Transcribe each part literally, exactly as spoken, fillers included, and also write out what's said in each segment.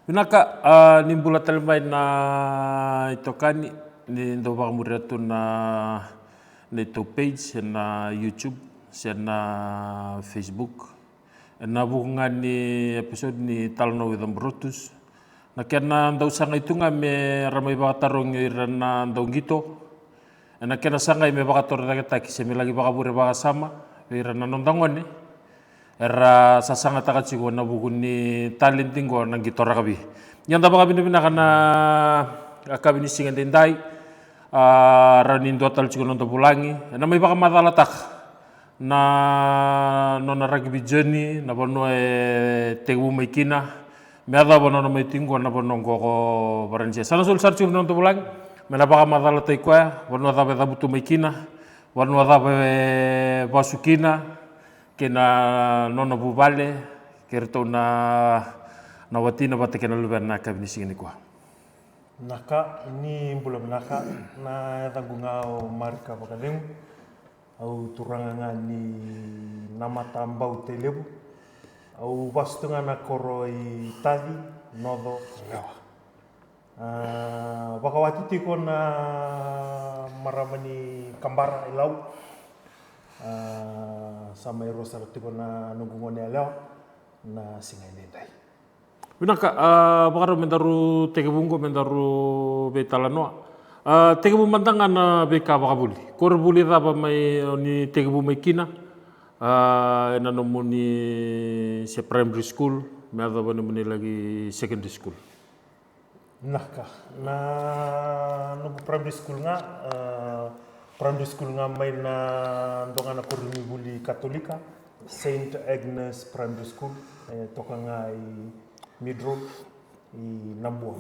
Vinaka, a, ni bula tale mai na itokani, ni dau vakamuria tu na, na itou page, na YouTube, se na Facebook. Ena vuku ga ni episode ni Talanoa with the Brotus. Na kena dau sagai tu ga me ra mai vakatarogi ira na dau qito. Ena kena sagai me vakatorocaketaki se me laki vakavure vakasama vei ira na noda gone era sasagataka tiko ena vuku ni talenti qo na qito rakavi. Ia da vakavinavinaka na yakavi ni siga daidai, a, rawa ni dua tale tiko na noda vulagi ena mai vakamacalataka na nona rakavi journey, na vanua e tekivu mai kina, me yacova na nona mai tiko na vanua qo ko Varanise. Sa na soli sara tiko na noda vulagi me na vakamacalataki koya, vanua cava e cavutu mai kina, vanua cava e vasu kina, kei na nona vuvale, kei ratou na, na watina vata kei na luvena na yakavi ni siga nikua. Vinaka, ni bula vinaka. Na yacaqu ga o Marika Vakacegu. Au turaga ga ni Namata Bau, Tailevu. Au vasu tu ga na koro i Taci, Noco, Lewa. A, vakawati tiko na marama ni Kabara i Lau. A, sa mai rua sara tiko na noqu gone yalewa na siga edaidai. Vinaka, a, vakarau me daru tekivu qo, me daru veitalanoa. A, tekivu mada ga na veika vakavuli. Koronivuli cava mai, o ni tekivu mai kina? A, ena nomuni se primary school, me yacova nomuni laki secondary school. Vinaka, na noqu primary school ga, a, primary school ga mai na dua ga na koronivuli Katolika, Saint Agnes Primary School, e toka ga i Mead Road, i Nabua.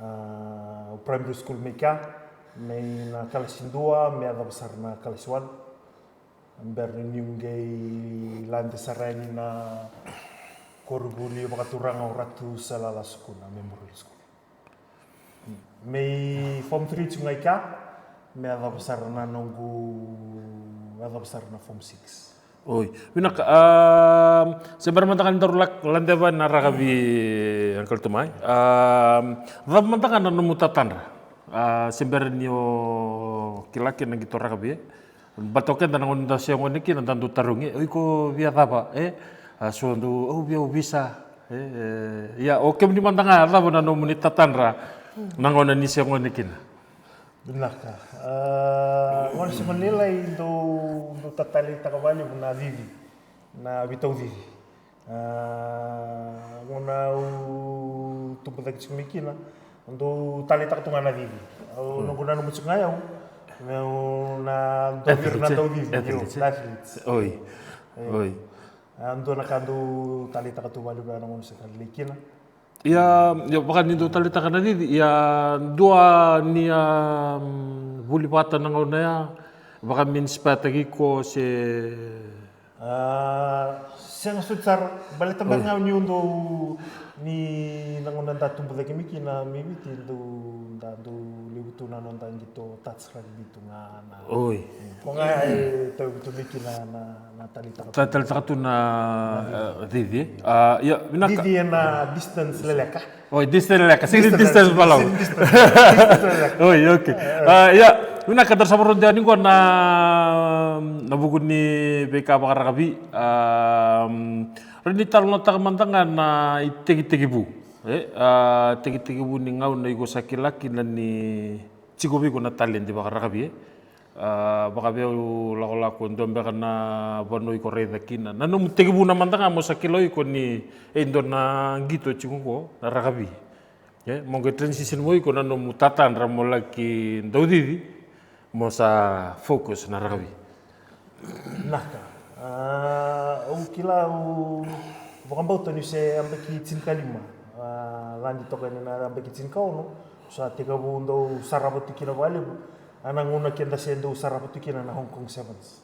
A, primary school mai kea, mai na kalasi dua me yacova sara na kalasi walu. Bera niu qai lade sara yani na koronivuli vakaturaga o Ratu Salala Sukuna Memorial School. Mai form three tiko ga i kea, me yacova sara na noqu, yacova sara na form six. Oi, vinaka, a, se bera mada ga ni daru lak-, ladeva na rakavi, uncle Tomai. A, cava mada ga na nomu tatadra? A, se bera ni o kila kina na qito rakavi, e? Baleta o keda na gauna da se gone kina da dau tarogi, e, o iko via cava, e? A, so dau, au via ovisa, e, e, ia, o kemuni mada ga, cava na nomuni tatadra na gauna ni se gone kina? Vinaka. A, gauna se gone lailai dau, dau tataleitaka vakalevu na cici, na veitau cici. A, gauna au tubu cake tiko mai kina, dau taleitaka tu ga na cici. Au, noqu nanuma tiko ga i au meu na dua vei ira na dau cici, io, athletes. Oi. Oi. A, dua na ka dau taleitaka tu vakalevu na gauna se ka lailai kina. Ia, ia, vaka ni dau taleitaka na cici, ia, dua ni a, mm, vuli vata na gauna ya, vaka me inspire-taki iko se A, sega soti sara, baleta beka ga niu dau, ni na gauna da tubu cake mai kina mai Viti, dau, da dau levu tu na noda qito touch rugby tu ga na. Oi. Ko ga e tauvi tu mai kina na, na taleitaka tu. Ta-, taleitaka tu na, na cici. E, cici, e? A, ia, vinaka. Cici ena distance leleka. Oi, distance leleka, sega ni distance valau. Sega ni distance, distance leleka. Oi, okay. A, ia, vinaka, daru sa vakarau dewa yani qo na, na vuku ni veika vakarakavi. A, rawa ni talanoataka mada ga na itekitekivu. E, a, tekitekivu ni gauna iko sa kila kina ni tiko vei iko na taledi vakarakavi, e. A, vakaveilakolako, dua beka na vanua iko raica kina. Na nomu tekivuna mada ga mo sa kila o iko ni, e, dua na qito tiko qo, na rakavi. E, mo qai transition mo iko na nomu tatadra mo laki daucici, mo sa focus na rakavi. Naka. A, au kila, au vakabauta niu se yabaki tinikalima. A, lade toka yani na yabaki tinikaono, sa tekivu dau sarava tu kina vakalevu. A, na gauna keda se dau sarava tu kina na Hong Kong Sevens.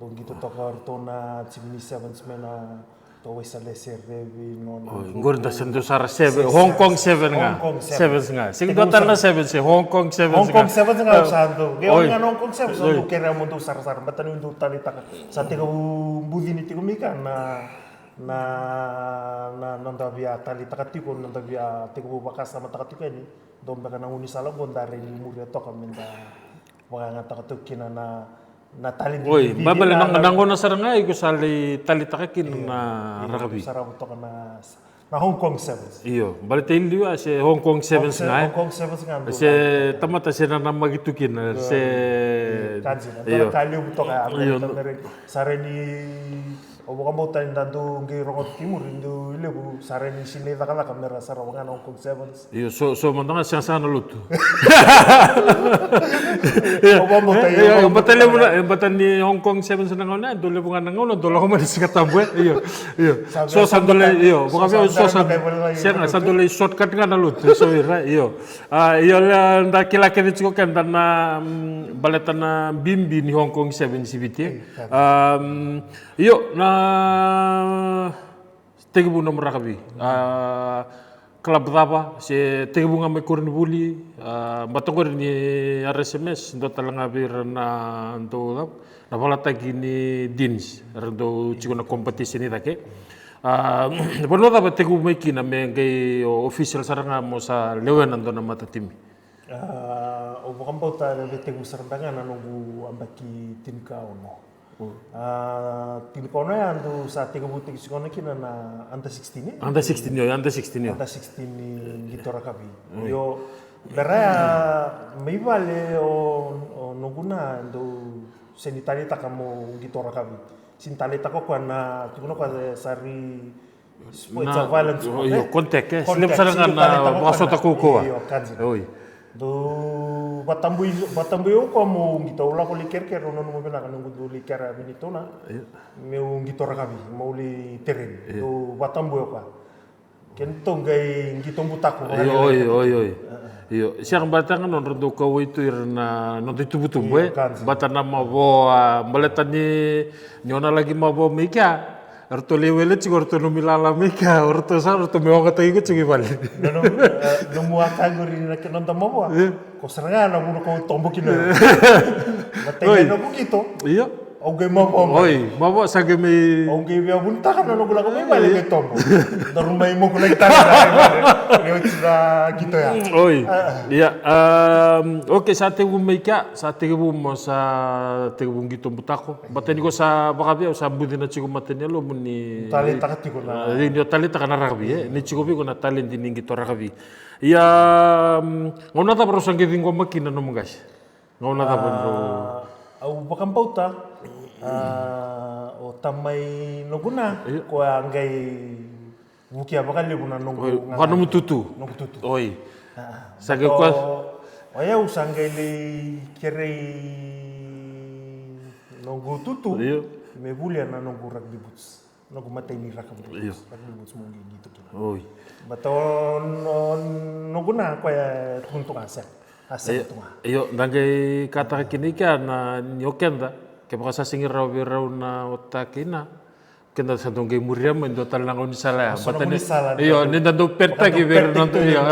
Dau qito toka o ratou na timi ni Sevens mai na Towaisa Lese, Revi, nona. Oi, qori da se dau sara Sevens, Hong Kong Sevens ga. Hong Kong Sevens. Sevens ga. Sega dua tale na Sevens, se Hong Kong Sevens ga. Hong Kong Sevens ga, au sa dau. Ke o ga na Hong Kong Sevens, au dau kerea mo dau sarasara. Baleta niu dau taleitaka. Sa tekivu bucini tiko mai kea na Na, na noda via taleitaka tiko, noda via tekivu vakasamataka tiko yani, dua beka na gaunisala oqo da rawa ni muria toka me da vakayagataka toka kina na, na taledi. Oi, ni, ni, baleta na, na, na gauna sara ga iko sa lai taleitaka kina, io, na, io, rakavi. Sarava toka na, na Hong Kong Sevens. Io, baleta i liu a se Hong Kong Sevens ga, e? Hong Kong Sevens ga, se tamata se nanamaki tu kina, io, se, io, ka dina, io, ka levu toka, io, sa rawa ni, au vakabauta ni da dau qai rogoca ki muri, dau levu sa rawa ni sinai cakacaka me ra sarava ga na Hong Kong Sevens. Io, so, so mada ga sega sara na lotu. Io. Au vakabauta, io, io, io, au vakabauta levu na, e, baleta ni Hong Kong Sevens na gauna, dau levu ga na gauna dau lako mai na Siga Tabu, e? Io, io. So sa dau lai, io, vakavei, so sa dau lai, sega, sa dau lai shortcut ga na lotu, so ira, io. A, io, da kila kece tiko keda na, mm, baleta na bibi ni Hong Kong Sevens i Viti, e? Io, na tekivu nomu rakavi. A, club cava, se tekivu ga mai koronivuli, a, baleta qori ni R S M S, dua tale ga vei ira na dau cava, na valataki ni Deans, era dau tiko na competition i cake. A, vanua cava tekivu mai kina me qai o official sara ga mo sa lewena dua na matatimi? A, au vakabauta na via tekivu sara beka ga na noqu yabaki tinikaono. Mm. A, tinikaono ya dau sa tekivu tiko gona kina na under sixteen, e? Under sixteen, io, under sixteen, io. Under sixteen ni qito rakavi. Mm. Io, bera ya mai vale o, o noqu na dau sega ni taleitaka mo qito rakavi. Sega ni taleitaka o koya na, tukuna o koya sa ri Sports of violence, io, contact, e? Contact, levu sara ga na vakasota kaukauwa. Io, ka dina. Oi. Dau vatabui, vatabui au koya meu qito, au lako lai kerekere, au nanuma vinaka noqu dau lai kerea vei neitou na. Io. Meu qito rakavi, meu lai tereni. Io. Dau vatabui au koya. Kedatou qai qito butako. Io, oi, oi, oi. Io, sega baleta ga nodra dau kauwai tu ira na noda itubutubu, e? Io, ka dina. Baleta na mavoa, baleta ni, ni o na laki mavoa mai kea. Eratou lai wele tiko, eratou nomu ilala mai kea, eratou sa, eratou mai ogataki iko tiko i vale. Na nomu, e, nomu a ka qori na kena noda mavoa. Io. Ko sara ga na vuna ko tobo kina. Oi. Na taiga noqu qito. Io. Au qai mavoa mai. Oi, mavoa sa qai mai. Au qai via vunitaka na noqu lako mai vale, io, qai tobo. Daru mai moku laki tale na vale. Ni oti na qito ya. Oi. A, a. Ia, um, okay, sa tekivu mai kea, sa tekivu mo, sa tekivu qito butako. Baleta ni ko sa vakavei au sa bucina tiko mata ni yalomu ni taleitaka tiko na, e, ni o taleitaka na rakavi, e? Ni tiko vei iko na taledi ni qito rakavi. Ia, mm, gauna cava rau sa qai ciqoma kina na nomu qase? Gauna cava drau? A, au vakabauta, a, o tamai noqu na, io, koya a qai vukia vakalevu na noqu, oi, ga, vaka nomu tutu. Noqu tutu. Oi. A, sa qai koya. O yau sa qai lai kerei noqu tutu, io, me volia na noqu rugby boots. Noqu matai ni rugby boots. Io. Rugby boots meu qito kina. Oi. Baleta o, o noqu na koya tukuna tu ga sega. A sega tu ga. Io, da qai kataka kina i kea na, ni o keda, kevaka sa sega ni rawa vei rau na ota kei na, keda sa dau qai muria mai dua tale na gaunisala ya. Baleta ni, io, ni da dau peritaki vei ira na, io,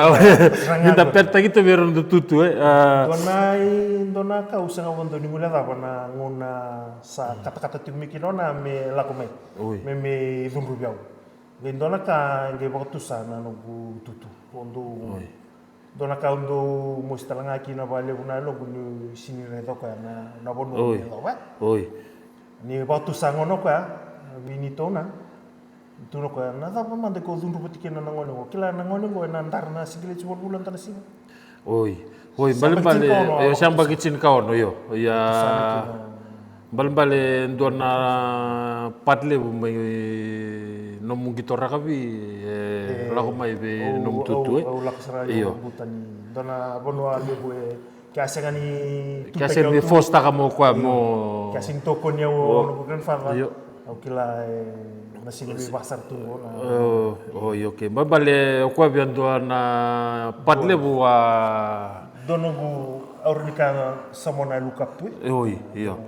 ni da peritaki tu vei ira na tutu, e. A, dua na, i, dua na ka au sega vakadua ni guileca cava na gauna sa katakata tiko mai kina o na me lako mai. Oi. Me, me cudruvi au. Qai dua na ka qai vakatusa na noqu tutu. Au dau, oi, dua na ka au dau mosi tale ga kina vakalevu na yaloqu niu sega ni raica o koya na, na vanua, oi, me yacova. Oi. Ni vakatusa gona o koya vei neitou na, tukuna o koya, na cava mada ko cudruvaki kina na gone qo? Kila na gone qo ena dara na sikileti vulavula ena dua na siga. Oi. Oi, balebale, io, sa yabaki tinikaono, io. Ia, balebale dua na part levu mai nomu qito rakavi, e, lako mai vei nomu tutu, e. Au lako sara, io, buta ni dua na vanua levu, e, ke a sega ni, ke a sega ni force-taka mo koya mo, ke a sega ni tokoni au o noqu grandfather. Io. Au kila, e, na sega ni veivaka sara tu qo na. O, oi, okay. Balebale o koya via dua na part levu, a, dua noqu, au rawa ni kaya, someone I look up to. E, oi, io.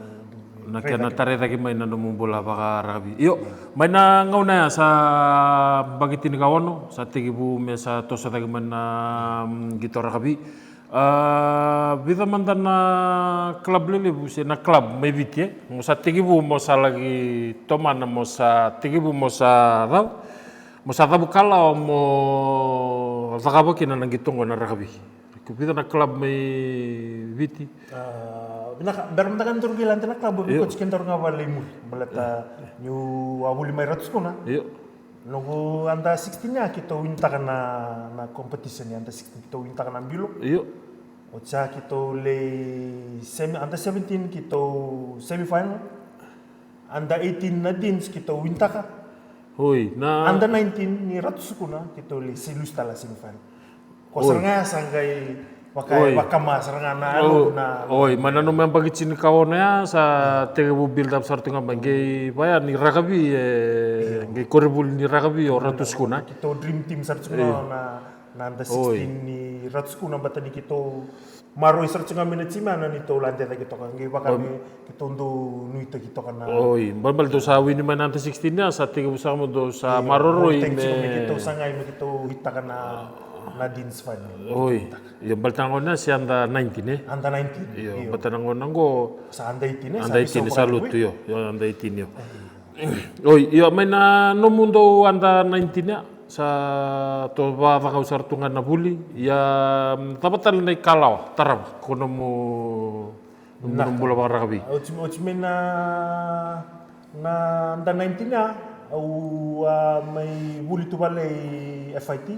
Na kena tarai cake mai na nomu bula vakarakavi. Io, mai na gauna ya sa yabaki tinikaono, sa tekivu me sa toso cake mai na, mm, qito rakavi. A, vica mada na club lelevu se na club mai Viti, e? Mo sa tekivu, mo sa laki tomana, mo sa tekivu, mo sa cava? Mo sa cavu kalawa mo cakava kina na qito qo na rakavi. Ko vica na club mai Viti? A, vinaka, bera mada ga ni daru qai lade na club, vei koya kedaru ga vale i muri. Baleta niu a vuli mai Ratu Sukuna. Io. Noqu under sixteen ya keitou winitaka na, na competition ya under sixteen, keitou winitaka na bilo. Io. Oti ya keitou lai semi, under seventeen keitou semi final. Under eighteen na Deans keitou winitaka. Oi, na under nineteen ni Ratu Sukuna keitou lai se lusi tale semi final. Ko sara ga ya sa qai vaka, vakama sara ga na yalo na. Oi, ma nanuma yabaki tinikaono ya sa tekivu build up sara tu ga mai qai vaya ni rakavi, e, qai koronivuli ni rakavi o Ratu Sukuna. Keitou dream team sara tu ga na, na under sixteen ni Ratu Sukuna, baleta ni keitou maroroi sara tu ga mai na team ya, na neitou lade cake toka, qai vaka me keitou dau nuitaki toka na. Oi, balebale dou sa wini mai na under sixteen ya, sa tekivu sara mo dou sa maroroi me keitou sagai me keitou hitaka na, na Deans final. Oi. Io, baleta na gauna se under nineteen, e? Under nineteen, io. Baleta na gauna qo sa under eighteen, e? Under eighteen, sa lutu, io. Io, under eighteen, io. Oi, io, mai na nomudou under nineteen, ia. Sa tou vakacakau sara tu ga na vuli. Ia, cava tale na ikalawa tarava ko nomu, nomu bula vakarakavi? Oti, oti mai na, na under nineteen, ia. Au a mai vuli tu vale i F I T.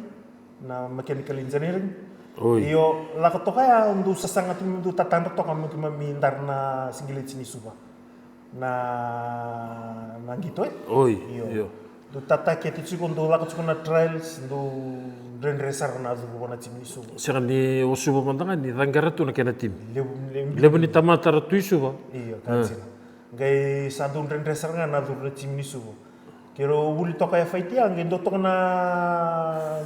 Na mechanical engineering. Oi. Io, lako toka ya, au dau sasaga tu, dau tatadra toka me keimami dara na sigileti ni Suva. Na, na qito, e? Oi, io. Dau tatakete tiko, dau lako tiko na trials, dau dredre sara na curu vua na timi ni Suva. Sega ni o Suva mada ga ni caqera tu na kena timi. Levu, levu, levu ni tamata ra tu i Suva. Io, ka dina. Qai sa dau dredre sara ga na curu na timi ni Suva. Keirau vuli toka e F I T, qai dua toka na,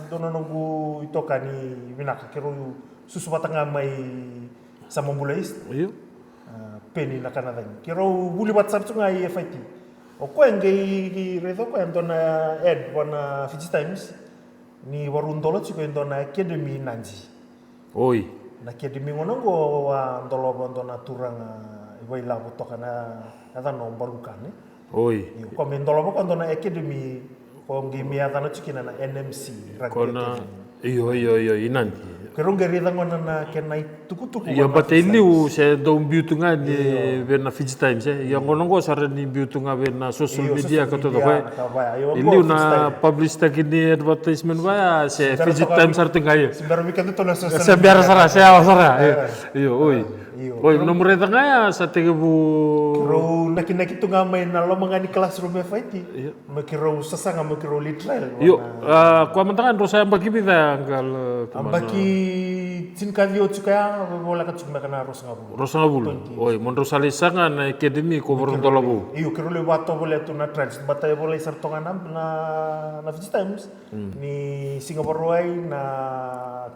dua na noqu itokani vinaka. Keirau susu vata ga mai Samabula East. Io. A, Peni Nakanacagi. Keirau vuli vata sara tu ga i F I T. O koya qai raica o koya e dua na ad vua na Fiji Times. Ni vakarau dola tiko e dua na academy i Nadi. Oi. Na academy gona qo a dolava dua na turaga i Vailavo toka na yacana o Balukane. Oi. Io, ko me dolava ko dua na academy ko qai me yacana tiko kina na N M C Rugby Academy. Io, io, io, i Nadi. Keirau qai raica gona na kena itukutuku. Io, baleta i liu se dau biu tu ga ni vei na Fiji Times, e. Ia gona qo sa ra ni biu tu ga vei na social media ka taucoko, e. I liu na publish taki ni advertisement vaya se Fiji Times sara tu ga, io. Se bera sara, se yawa sara, io. Oi. Oi, nomu raica ga ya sa tekivu. Keirau nakinaki tu ga mai na loma ga ni classroom e F I T. Io. Me keirau sasaga, me keirau lai trial. Io, a, koya mada ga drau sa yabaki vica ya, qal? Yabaki tinikaciwa tiko ya, voleka tiko beka na ruasagavulu. Ruasagavulu. Oi, mo drau sa lai saga na academy ko Vakaraudola Vou. Io, keirau lai vakatovolea tu na trials. Baleta e volai sara toka na, na, na Fiji Times. Ni siga Vakarauwai na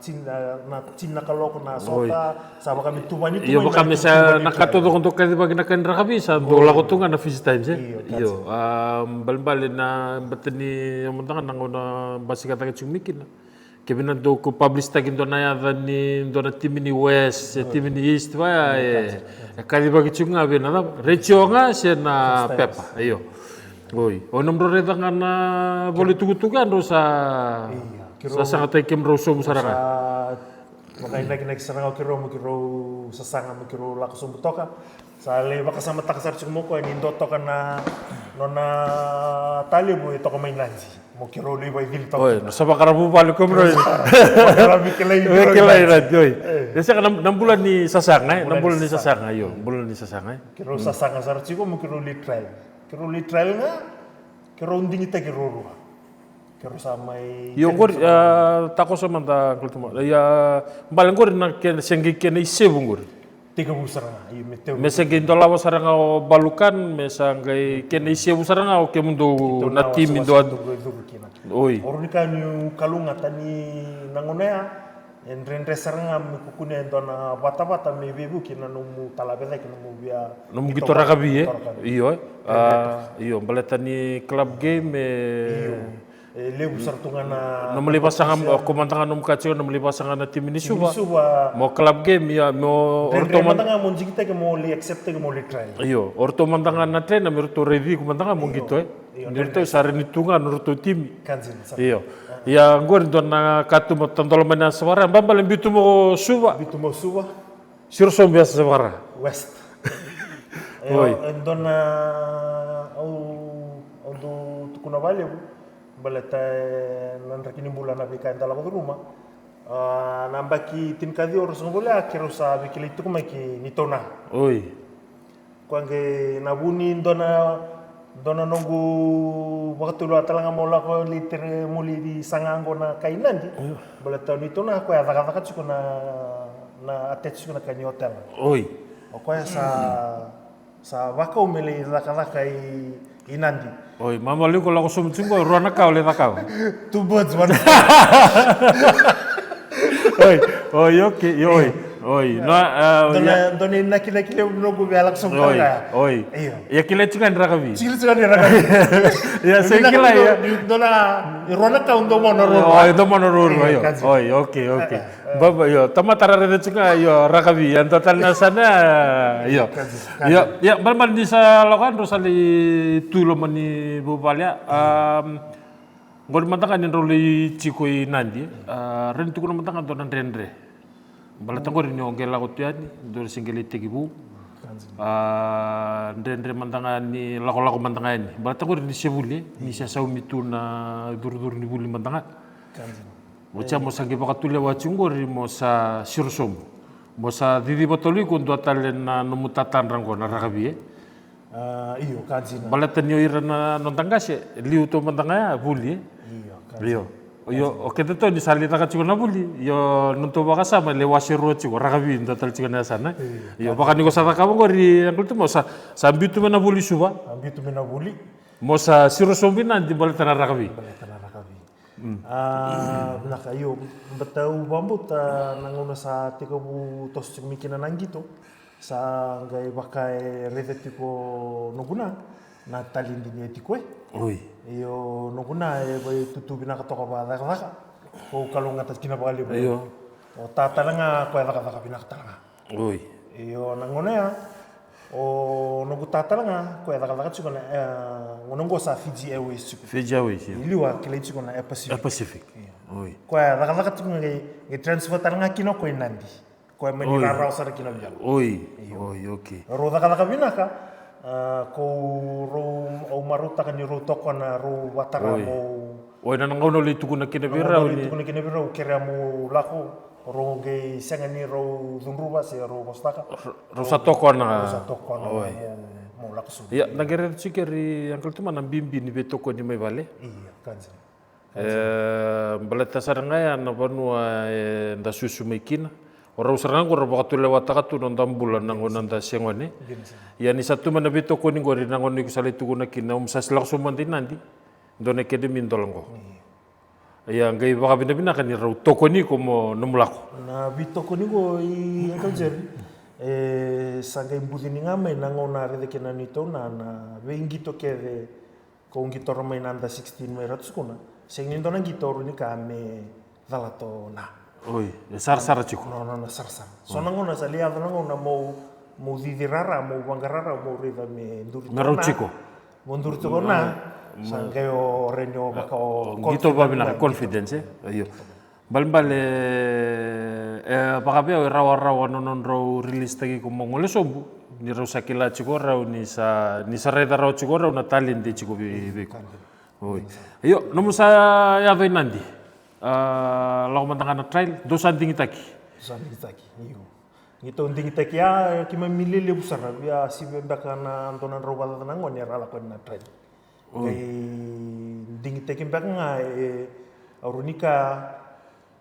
tini, na, na tini na kaloko na sota. Sa vaka me tuvani tu. Io, vaka me sa na ka taucoko dau kacivaki na ka ni rakavi, sa dau lako tu ga na Fiji Times, e? Io, a, balebale na, baleta ni, io, mada ga na gauna basika cake tiko mai kina. Kevaka na dau ko publish taki dua na yaca ni dua na timi ni West se timi ni East, vaya, e, e kacivaki tiko ga vei na cava? Retio ga se na pepa, io. Oi, o nomudrau raica ga na voli tukutuku ya drau sa, sa sagataki kemudrau sobu sara ga. Vakainakinaki sara ga o keirau mo keirau sasaga mo keirau lako sobu toka. Sa lai vakasamataka sara tiko mo koya ni dua toka na nona talevu e toka mai Nadi. Mo keirau lai vaicili toka. Oi, na sa vakarau vuvale ko kemudrau. Vakarau me kilai, me kilai Nadi, oi. E sega na, na bula ni sasaga, e? Na bula ni sasaga, io. Bula ni sasaga, e? Keirau sasaga sara tiko mo keirau lai trial. Keirau lai trial ga, keirau digitaki ruarua. Keirau sa mai. Io, qori, a, takoso mada, Uncle Tuma. Ia, bale qori na kena, se qai kena isevu qori. Tekivu sara ga, io, me tekivu. Me se qai dolava sara ga o Balukan, me sa qai kena isevu sara ga o kemudou na timi dua. Oi. O rau ni ka niu kalougata ni na gauna ya, e dredre sara ga me kukune e dua na vatavata me veivuke na nomu tala vecake, nomu via. Nomu qito rakavi, e? Io, e. A, io, baleta ni club game, e. Io. E levu sara tu ga na, na muli vasaga, ko mada ga nomu ka tiko, na muli vasaga na timi ni Suva. Mo club game, ia, mo dredre mada ga mo jigitaki, mo li acceptaki, mo li try. Io, o ratou mada ga na trainer, me ratou raici iko mada ga mo qito, e. Ni ratou sa raici tu ga na ratou timi. Io. Ia, qori dua na ka tu mo tadola mai na Suva ra, balebale biu tu mo Suva. Biu tu mo Suva. Siro sobu ya sa vara. West. Oi. E dua na, au, au dau tukuna valevu baleta na draki ni bula na veika eda lako curuma. Na baki tinikaciwa ruasagavulu ya keirau sa veikilai tiko mai ki Nitouna. Oi. Koya qai na vu ni dua na, dua na noqu vakatulewa tale ga mo lako lai tere moli saga qo na kai Nadi. Baleta ni Nitouna koya cakacaka tiko na, na attach tiko na kai ni hotel. Oi. O koya sa, sa vakau me lai cakacaka i, i Nadi. Oi, mama liu ko lako sobu tiko qo, rua na ka o lai cakava. Two birds, one stone. Oi, oi, okay, oi, oi. Na, dua na inakinaki levu noqu via lako sobu tale ga. Oi. Ia kilai tiko ga ni rakavi. Kilai tiko ga ni rakavi. Ia se kilai, ia. Dua na, rua na ka, dua mona ruarua. Oi, dua mona ruarua, io. Oi, okay, okay. Baba, io, tamata ra raica tiko ga, io, rakavi, ia dua tale na yasana, io. Io, io, balebale ni sa lako, drau sa lai tu loma ni vuvale ya. Qori mada ga ni drau lai tiko i Nadi, a, rawa ni tukuna mada ga dua na dredre. Baleta qori ni o qai lako tu yani, dua na se qai lai tekivu. A, dredre mada ga ni lakolako mada ga yani. Baleta qori ni se vuli, ni se saumi tu na curucuru ni vuli mada ga. Oti ya mo sa qai vakatulewa tiko qori mo sa siro sobu. Mo sa ciciva tale iko dua tale na nomu tatadra qo na rakavi, e. A, io, ka dina. Baleta ni o ira na noda qase, liu taumada ga ya, vuli, e? Io, ka dina. Io, o keda tou ni sa lai caka tiko na vuli, io, nodatou vakasama, lai wase rua tiko, rakavi, dua tale tiko na yasana, e? Io, vaka ni ko sa cakava qori, Uncle Tuma, sa, sa biu tu mai na vuli Suva. Sa biu tu mai na vuli. Mo sa siro sobu i Nadi baleta na rakavi. Baleta na rakavi. A, vinaka, io, baleta au vakabauta na gauna sa tekivu toso tiko mai kina na qito. Sa qai vaka e raica tiko noqu na, na taledi ni e tiko, e. Oi. Io, noqu na e vakaitutu vinaka toka vakacakacaka. Ko kalougata kina vakalevu. Io. O ta tale ga koya cakacaka vinaka tale ga. Oi. Io, na gauna ya, o noqu ta tale ga koya cakacaka tiko na, e, gauna qo sa Fiji Airways tiko. Fiji Airways, io. I liu a kilai tiko na Air Pacific. Air Pacific. Io. Oi. Koya cakacaka tiko ga, qai transfer tale ga kina o koya i Nadi. Koya mani rarawa sara kina vei au. Oi. Io. Oi, okay. Rau cakacaka vinaka, a, ko rau, au marautaka ni rau tokona, rau vatara mo. Oi, na gauna au lai tukuna kina vei rau ni. Tukuna kina vei rau, kerea mo lako, rau qai sega ni rau cudruva se rau vosataka. Rau sa tokona. Rau sa tokona mo, mo lako sobu. Ia, na qai raica tiko keri Uncle Tuma na bibi ni veitokoni mai vale. Ia, ka dina. E, baleta sara ga ya na vanua eda susu mai kina. O rau sara ga qo ra vakatulewataka tu na noda bula na gauna da se gone. Ia ni sa tu mai na veitokoni qori na gauna iko sa lai tukuna kina, au sa lako sobu mada i Nadi. Dua na academy dola qo. Ia qai vakavinavinaka ni rau tokoni iko mo nomu lako. Na veitokoni qo i Uncle Jerry, e, sa qai bucini ga mai na gauna a raica kina ni tou na, na veiqito kece. Ko qito ra mai na under sixteen mai Ratu Sukuna. Sega ni dua na qito au rawa ni kaya me cala tu na. Oi, e sarasara tiko. No, no, na sarasara. So na gauna sa lai yaco na gauna mo, mo cici rara, mo vaqara rara, mo raica me duri tiko na. Me rau tiko. Mo duri tiko na. Sa qai o reni o vaka o qito vavinaka, confidence, e? Io. Balebale, e, vakavei au e rawarawa na nodrau release taki iko mo gole sobu, ni rau sa kila tiko rau ni sa, ni sa raica rawa tiko rau na talent e tiko vei, vei iko. Oi. Io, nomu sa yaco i Nadi. A, lako mada ga na trial, dou sa digitaki. Sa digitaki, io. Ni tou digitaki ya, keimami lelevu sara, via sivia beka na dua na drau vakacaca na gone era lako na trial. Oi. Qai digitaki beka ga, e, au rawa ni kaya,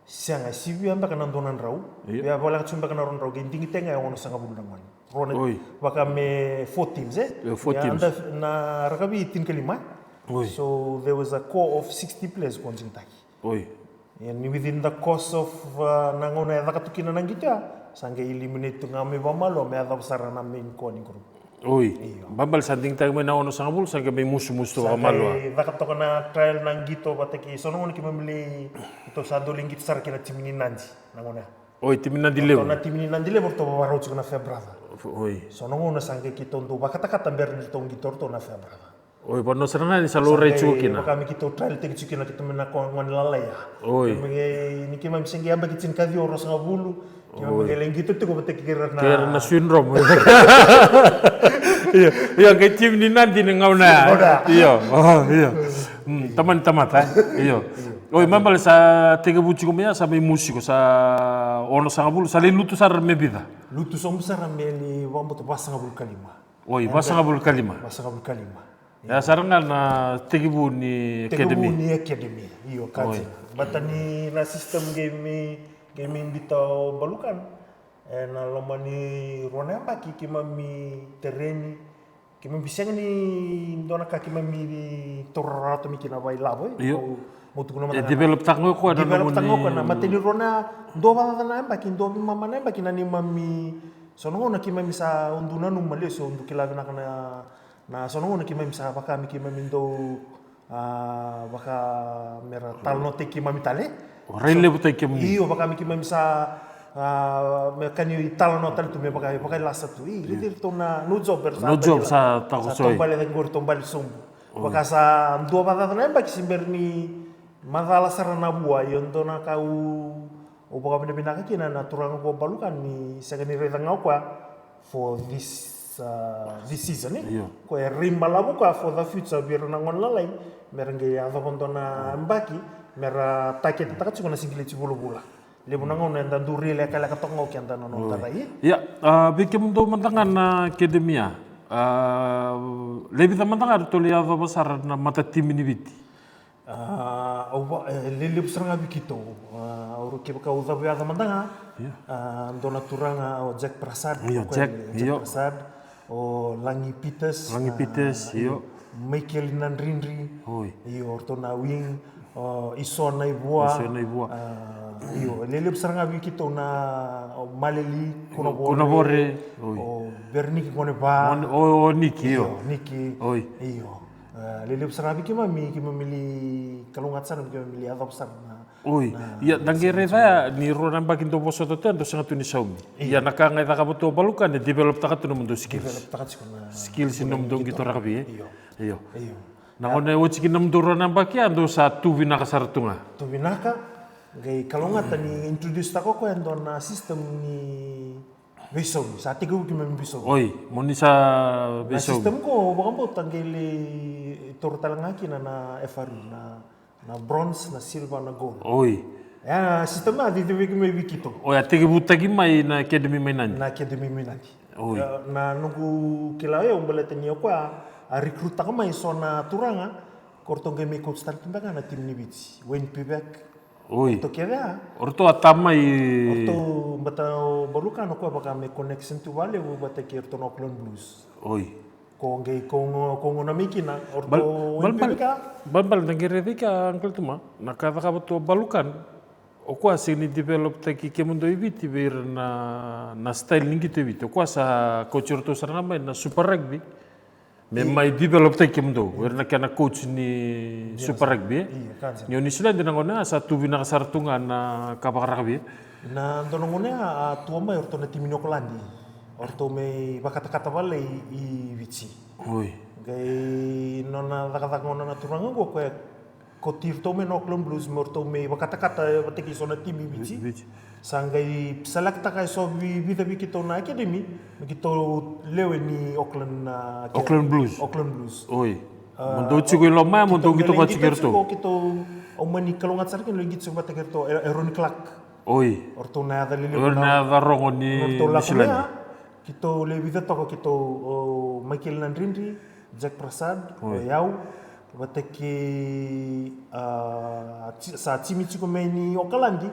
sega, sivia beka na dua na drau. Io. Ia voleka tu beka na rua na drau, qai digitaki ga e onosagavulu na gone. Rua na, oi, vaka me four teams, e? Io, four teams. Ia, na rakavi tinikalima. Oi. So there was a core of sixty players ko digitaki. Oi. Ia ni within the course of, uh, na gauna e caka tu kina na qito ya, sa qai eliminate tu ga mai vakamalua me yacova sara na main core ni group. Oi. Io. Babal sa digitaki mai na ono sagavulu, sa qai mai musumusu tu vakamalua. Sa qai caka toka na trial na qito vata kei so na gauna keimami lai, keitou sa dau lai qito sara kei na timi ni Nadi na gauna ya. Oi, timi ni Nadi levu. Na timi ni Nadi levu ratou vakarau tiko na Farebrother. Oi. So na gauna sa qai keitou dau vakatakata bera ni ratou qito ratou na Farebrother. Oi, vanua sara ga ni sa laurai tiko kina. Vaka me keitou trial tiko kina keitou mai na ko gone lalai ya. Oi. Keimami qai, ni keimami se qai yabaki tinikaciwa, ruasagavulu. Keimami qai lai qito tiko vata kei ira na, kei ira na Swindrom. Io, io, qai timi ni Nadi ni gauna ya. Gauna ya. Io, io. Tamani tamata, e? Io. Oi, mai bale sa tekivu tiko mai ya, sa mai musu tiko, sa ono sagavulu, sa lai lutu sara me vica? Lutu sobu sara me lai vakabauta vasagavulu ka lima. Oi, vasagavulu ka lima. Vasagavulu ka lima. Ya sara ga na tekivu ni academy. Tekivu ni academy, io, ka dina. Baleta ni na system keimami, keimami biuta o Balukan, ena loma ni rua na yabaki keimami tereni, keimami sega ni dua na ka keimami taura rawa tu mai kina vakailavo, e? Io. Mo, mo tukuna mada ga. E develop taka ga o koya na, develop taka ga o koya na, mateni rua na, dua vakacaca na yabaki, dua veimama na yabaki na neimami, so na gauna keimami sa dau nanuma lesu, dau kila vinaka na Na so na gauna keimami sa vaka me keimami dau, a, vaka me ra talanoataki keimami tale. Rai levutaki kemuni. Io, vaka me keimami sa, a, me ka ni talanoa tale tu me vaka, vakailasa tu. Io. Iratou na no job era sa, no job sa takoso, sa taubale cake qori, taubale sobu. Vaka sa dua vakacaca na yabaki se bera ni macala sara na vua, io dua na ka au, au vakavinavinaka kina na turaga ko Balukan ni sega ni raica ga o koya for this, uh, this season, e? Io. Ko e rai balavu koya for the future vei ira na gone lalai, me ra qai yacova dua na yabaki me ra taketetaka tiko na sigileti vulavula. Levu na gauna eda duri lekaleka toka ga o keda na noda rai. Ia, a, vei kemudou mada ga na academy ya, a, levu mada ga eratou lai yacova sara na matatimi ni Viti? A, au va, e, lelevu sara ga vei keitou. A, au, kevaka au cavu yaca mada ga. Io. A, dua na turaga o Jack Prasad. Io, o koya Jack, io. Jack Prasad, o Lagi Peters, Lagi, a, Peters, io. Io. Michael Nadridri. Oi. Io, o ratou na wing, o Iso Naivua. Iso Naivua. A, io, lelevu sara ga vei keitou na, o Maleli Kunavore. Kunavore, oi. O Vereniki Goneva. O, o, o Niki, io. Io, Niki. Oi. Io. E, lelevu sara vei keimami, keimami li kalougata sara, keimami li yacova sara na. Oi, na, ia, na qai raica ya ni rua na yabaki dou vosota tu ya, dou sega tu ni saumi. Io. Ia, na ka ga e cakava tu o Balukan, e develop taka tu nomudou skills. Develop taka tiko na skills ni nomudou qito rakavi, e? Io. Io. Io. Na gauna e oti kina nomudou rua na yabaki ya, dou sa tu vinaka sara tu ga. Tu vinaka, qai kalougata ni introduce taka o koya e dua na system ni veisaumi, sa tekivu keimami veisaumi. Oi, mo ni sa veisaumi. Na system qo, au vakabauta qai lai taura tale ga kina na F R U, na, na bronze, na silver, na gold. Oi. E, na system ya a cici vei keimami, vei keitou. Oi, a tekivutaki mai na academy mai Nadi. Na academy mai Nadi. Oi. E, na noqu kila o yau baleta ni o koya a recruit taka mai so na turaga, ko ratou qai mai coach tale tu beka na timi ni Viti. Wayne Pivac, Oi. O ratou kece ya. O ratou a tamai. O ratou, baleta o Balukan o koya vaka me connection tu vakalevu vata kei ratou na Auckland Blues. Oi. Ko qai, ko, ko gauna mai kina, o ratou. Bal-, balbal, balbal, da qai raica i ke, uncle Tuma, na ka cakava tu o Balukan, o koya sega ni develop taki kemudou i Viti vei ira na, na style ni qito i Viti. O koya sa coach ratou sara ga mai na Super Rugby. Me mai develop taki kemudou, o ira na kena coach ni Super Rugby, e? Io, ka dina. Ni o Niusiladi na gauna ya sa tu vinaka sara tu ga na ka vakarakavi. Na dua na gauna ya a tu mai o ratou na timi ni Okaladi. O ratou mai vakatakata vale i, i Viti. Oi. Qai nona cakacaka gauna na turaga qo, o koya Ko tiko ratou mai na Auckland Blues, me ratou mai vakatakata vata kei so na timi i Viti. Viti. Sa qai select taka e so vi-, vica vei keitou na academy, me keitou lewe ni Auckland, ah, Auckland Blues. Auckland Blues. Oi. Ah, mo dou tiko i loma ya, mo dou qito vata kei ratou. Keitou, au mani kalougata sara kina, qito vata kei ratou, e, e Ronnie Clark. Oi. O ratou na yaca lelevu, o ratou na yaca rogo ni Niusiladi. Keitou lewe vica toka keitou, o Michael Nadridri, Jack Prasad, o yau, vata kei, ah, ti-, sa timi tiko mai ni Okaladi,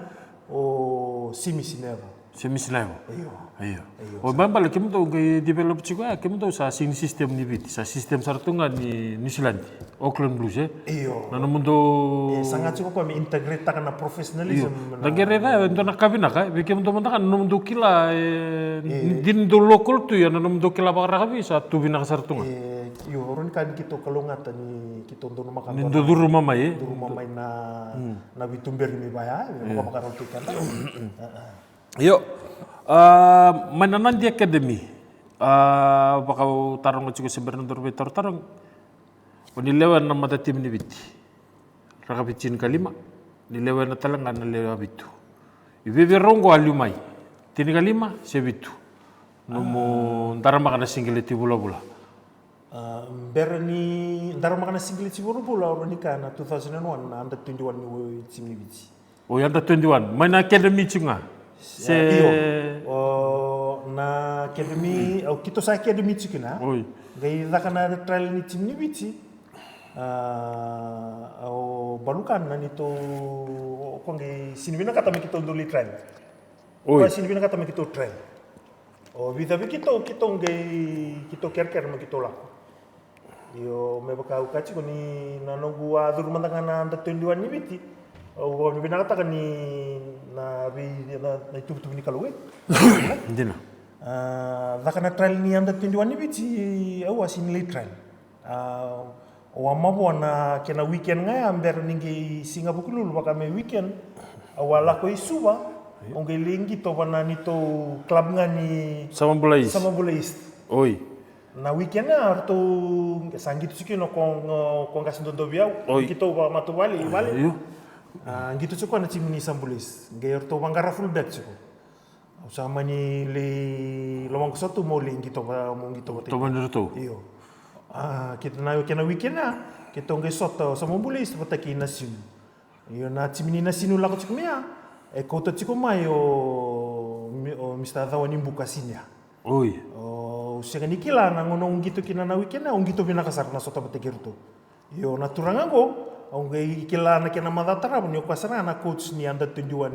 o Simi Sineva. Se misi na yago. Io. Io. Io. O mai bale kemudou qai develop tiko ya, kemudou sa sega ni system ni Viti, sa system sara tu ga ni New Zealand. Auckland Blues, e? Io. Na nomudou. E, sa ga tiko koya me integrate taka na professionalism. Io. Na qai raica, e dua na ka vinaka, e, vei kemudou mada ga na nomudou kila, e, dina dou local tu, ia na nomudou kila vakarakavi, sa tu vinaka sara tu ga. E, io, o rau ni ka ni keitou kalougata ni keitou dou na maka. Ni dou curuma mai, e? Curuma mai na, na veituberi mai vaya, e, vakavakarau tu keda. Io, a, mai na Nadi Academy, a, vaka au taroga tiko se bera na dou veitarotaro. O ni lewena na mata timi ni Viti. Rakavi tinikalima, ni lewena tale ga na lewe vitu. I vevei rau qo a liu mai. Tinikalima se vitu. Nomu daramaka na sigileti vulavula. A, bera ni daramaka na sigileti vulavula, o rau ni ka na two thousand and one na under twenty-one ni timi ni Viti. O under twenty-one, mai na academy tiko ga. Se, io. O, na academy, au keitou sa academy tiko kina. Oi. Qai caka na trial ni timi ni Viti. A, au balukana ni tou, o koya qai sini vinakata me keitou dou lai trial. Oi. Koya sini vinakata me keitou trial. O vica vei keitou, keitou qai, keitou kerekere me keitou lako. Io, me vaka au kaya tiko ni na noqu a curu mada ga na under twenty-one ni Viti. Au vakavinavinakataka ni na vei, na, na ituvatuva ni Kalou, e? Dina. A, caka na trial ni under twenty-one ni Viti, au a sini lai trial. A, au a mavoa na kena weekend ga ya, bera ni qai Siga Vukelulu vaka me weekend. Au a lako i Suva, au qai lai qito vana neitou club ga ni Samabula East. Samabula East. Oi. Na weekend ya, ratou sa qito tiko kina ko, ko qase dodovi au. Oi. Qito vakamatavuvale, i vale. Io. A, qito tiko na timi ni Samabula East. Qai ratou vaqara fullback tiko. Au sa mani lai lomaqu sa tu mo lai qito va, mo qito vata. Tovani ratou. Io. A, keitou na kena weekend ya, keitou qai sota o Samabula East vata kei Nasinu. Io, na timi ni Nasinu lako tiko mai ya, e kauta tiko mai o, o Mister Cawanibuka Senior. Oi. O, au sega ni kila na gauna au qito kina na weekend ya, au qito vinaka sara na sota vata kei ratou. Io, na turaga qo, au qai kila na kena macawa tarava ni o koya sara ga na coach ni under twenty-one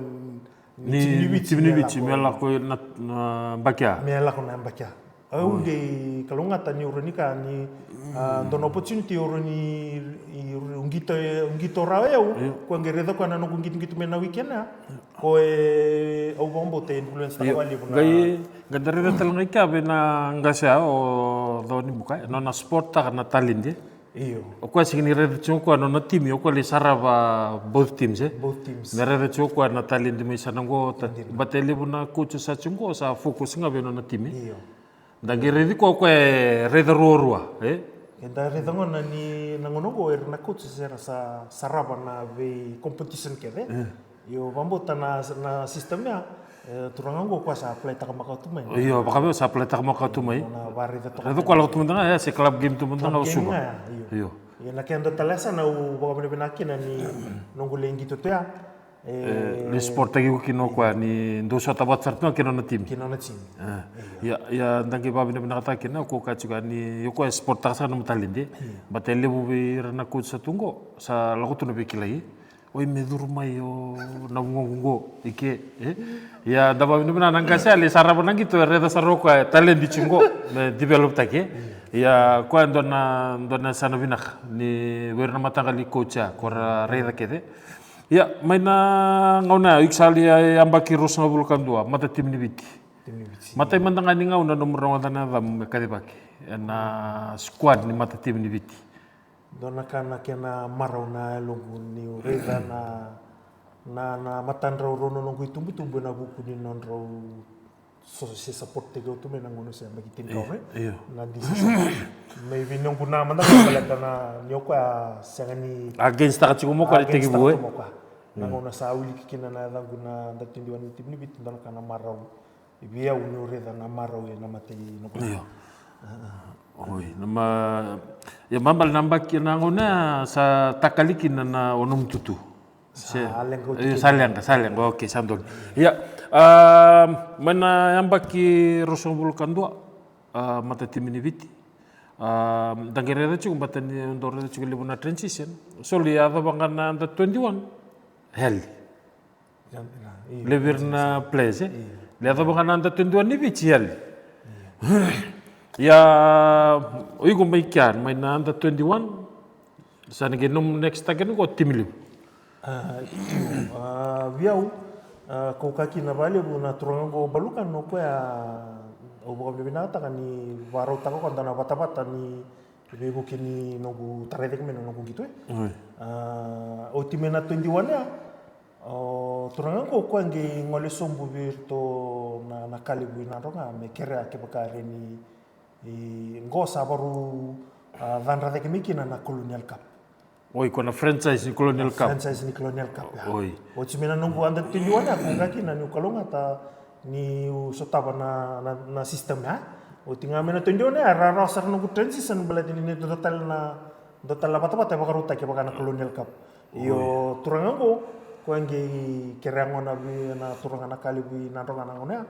ni timi ni Viti, timi ni Viti, me lako na, na yabaki ya. Me lako na yabaki ya. Au qai kalougata ni au rawa ni ka ni, a, dua na opportunity au rawa ni, i, au qito, au qito rawa au, koya qai raica koya na noqu qitoqito mai na weekend ya. Koya e, au vakabauta e influence taka vakalevu na. Qai, qai da raica tale ga i kea vei na qase ya o Cawanibuka, e nona sport taka na talent. Io. O koya sega ni raica tiko o koya nona timi, o koya lai sarava both teams, e? Both teams. Me raica tiko o koya na talent mai sana qo, ta-, baleta e levu na coach sa tiko qo, sa focus ga vei nona timi. Io. Da qai raici koya o koya e raica ruarua, e? Eda raica gona ni na gauna qo era na coach era sa sarava na vei competition kece. E. Io, vakabauta na, na system ya, e, turaga qo koya sa apply taka makawa tu mai. Io, vakabibi sa apply taka makawa tu mai. Na varaica toka. Raica koya lako tu mada ga, e, se club game tu mada ga o Suva. Io. Io, na kena dua tale sa na au vakavinavinaka kina ni noqu lai qito tu ya. E, lai support taki iko kina o koya ni dou sota vata sara tu ga kei nona timi. Kei nona timi. E. Io. Ia, ia, da qai vakavinavinakataka kina o koya tiko ni o koya e support taka sara na nomu talent. Io. Baleta e levu vei ira na coach sa tu qo, sa lako tu na veikilai. Oi, me curu mai o na vugoqu qo i ke, e? Ia, da vakavinavinaka na qase ya, lai sarava na qito, e raica sara o koya e talent tiko qo, me develop taki, e? Ia, koya e dua na, dua na yasana vinaka ni vei ira na mataqali coach ya, ko ra raica kece. Ia, mai na gauna ya, iko sa lai yabaki ruasagavulu ka dua, mata timi ni Viti. Timi ni Viti. Matai mada ga ni gauna nomu rogoca na yacamu me kacivaki ena squad ni mata timi ni Viti. Dua na ka na kena marau na yaloqu niu raica na, na, na matadrau rau na noqu itubutubu ena vuku ni nodrau so se support taki au tu mai na gauna se yabaki tinikaono, e? Io. Na decision. Mai vei noqu na mada ga baleta na ni o koya sega ni against taka tiko mo koya na tekivu, e? Na gauna sa wiliki kina na yacaqu na under twenty-one ni timi ni Viti, dua na ka na marau. Vei au niu raica na marau ena mata i Nabua. Io. Oi, na ma, ia, mai bale na yabaki na gauna ya sa takali kina na o nomu tutu. Sa leqa oti. Io, sa leqa, sa leqa. Okei, sa donu. Ia, a, mai na yabaki ruasagavulu ka dua, a, mata timi ni Viti. A, da qai raica tiko, baleta ni dau raica tiko levu na transition. Soli yacova ga na under twenty-one. Heli. Levu ira na players, e? Io. Le yacova ga na under twenty-one ni Viti, yali. Ia, o iko mai kea, mai na under twenty-one, sa na qai nomu next target qo timi levu. A, io, a, vei au, a, kau kaya kina vakalevu na turaga qo o Balukan, o koya au vakavinavinakataka ni vakarautaka o koya dua na vatavata ni veivuke ni noqu tarai cake mai na noqu qito, e. Oi. A, oti mai na twenty-one ya, o turaga qo o koya qai gole sobu vei iratou na, na ka levu i Nadroga me kerea kevaka e rawa ni, i, qo sa vakarau, a, cadra cake mai kina na Colonial Cup. Oi, ko na franchise ni Colonial Cup. Franchise ni Colonial Cup, ya. Oi. Oti mai na noqu under twenty-one ya, kau kaya kina niu kalougata niu sotava na, na, na system ya. Oti ga mai na twenty-one ya, rawarawa sara noqu transition, baleta ni dua tale na, dua tale na vatavata e vakarautaki vaka na Colonial Cup. Io, turaga qo, koya qai kerea gona vei na turaga na ka levu i Nadroga na gauna ya.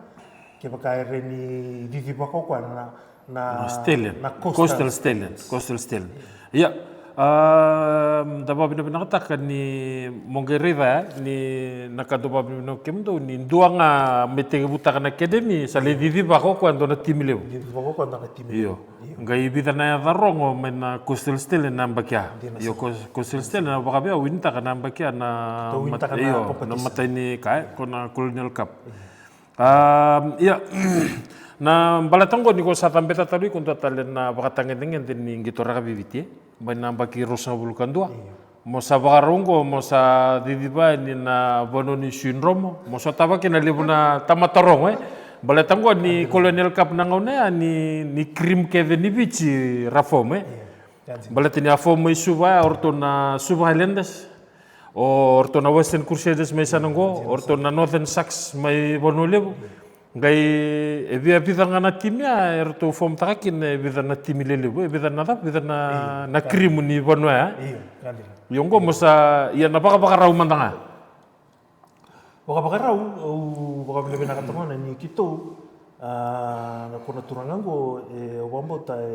Kevaka e rawa ni cici vaka o koya na, na, na Stallion. Na Coastal, Coastal Stallion. Stallions. Coastal Stallion. Ia, a, da vakavinavinakataka ni mo qai raica, e, ni na ka dau vakavinavinaka kemudou ni dua ga me tekivutaka na academy, sa lai cici vaka o koya dua na timi levu. Cici vaka o koya dua na timi levu. Io. Io. Qai vica na yaca rogo mai na Coastal Stallion na yabaki ya. Dina. Io, sara. Cos-, Coastal Stallion na vakavei au winitaka na yabaki ya na, tou winitaka mat-, na, io, competition. Na matai ni ka, e, ko na Colonial Cup. Io. A, ia, na baleta qo ni ko sa cabeta tale, iko dua tale na vakatagedegede ni qito rakavi i Viti, e, mai na yabaki ruasagavulu ka dua. Io. Mo sa vakarau qo, mo sa ciciva yani na vanua ni sui dromo, mo sotava kina levu na tamata rogo, e. Baleta qo ni Colonial Cup na gauna ya ni, ni cream kece ni Viti ra form, e. Io. Baleta ni a form mai Suva ya, o ratou na Suva Highlanders, o ratou na Western Crusaders mai sana qo, o ratou na Northern Sharks mai Vanua Levu. Qai e via vica ga na timi ya e ratou form taka kina e vica na timi lelevu, e vica na cava, vica na, io, na cream ni vanua ya. Io, ka dina. Io, qo mo sa, ia na vakavakarau mada ga. Vakavakarau, au vakavinavinakataka gona ni keitou, a, na ko na turaga qo, e, au vakabauta e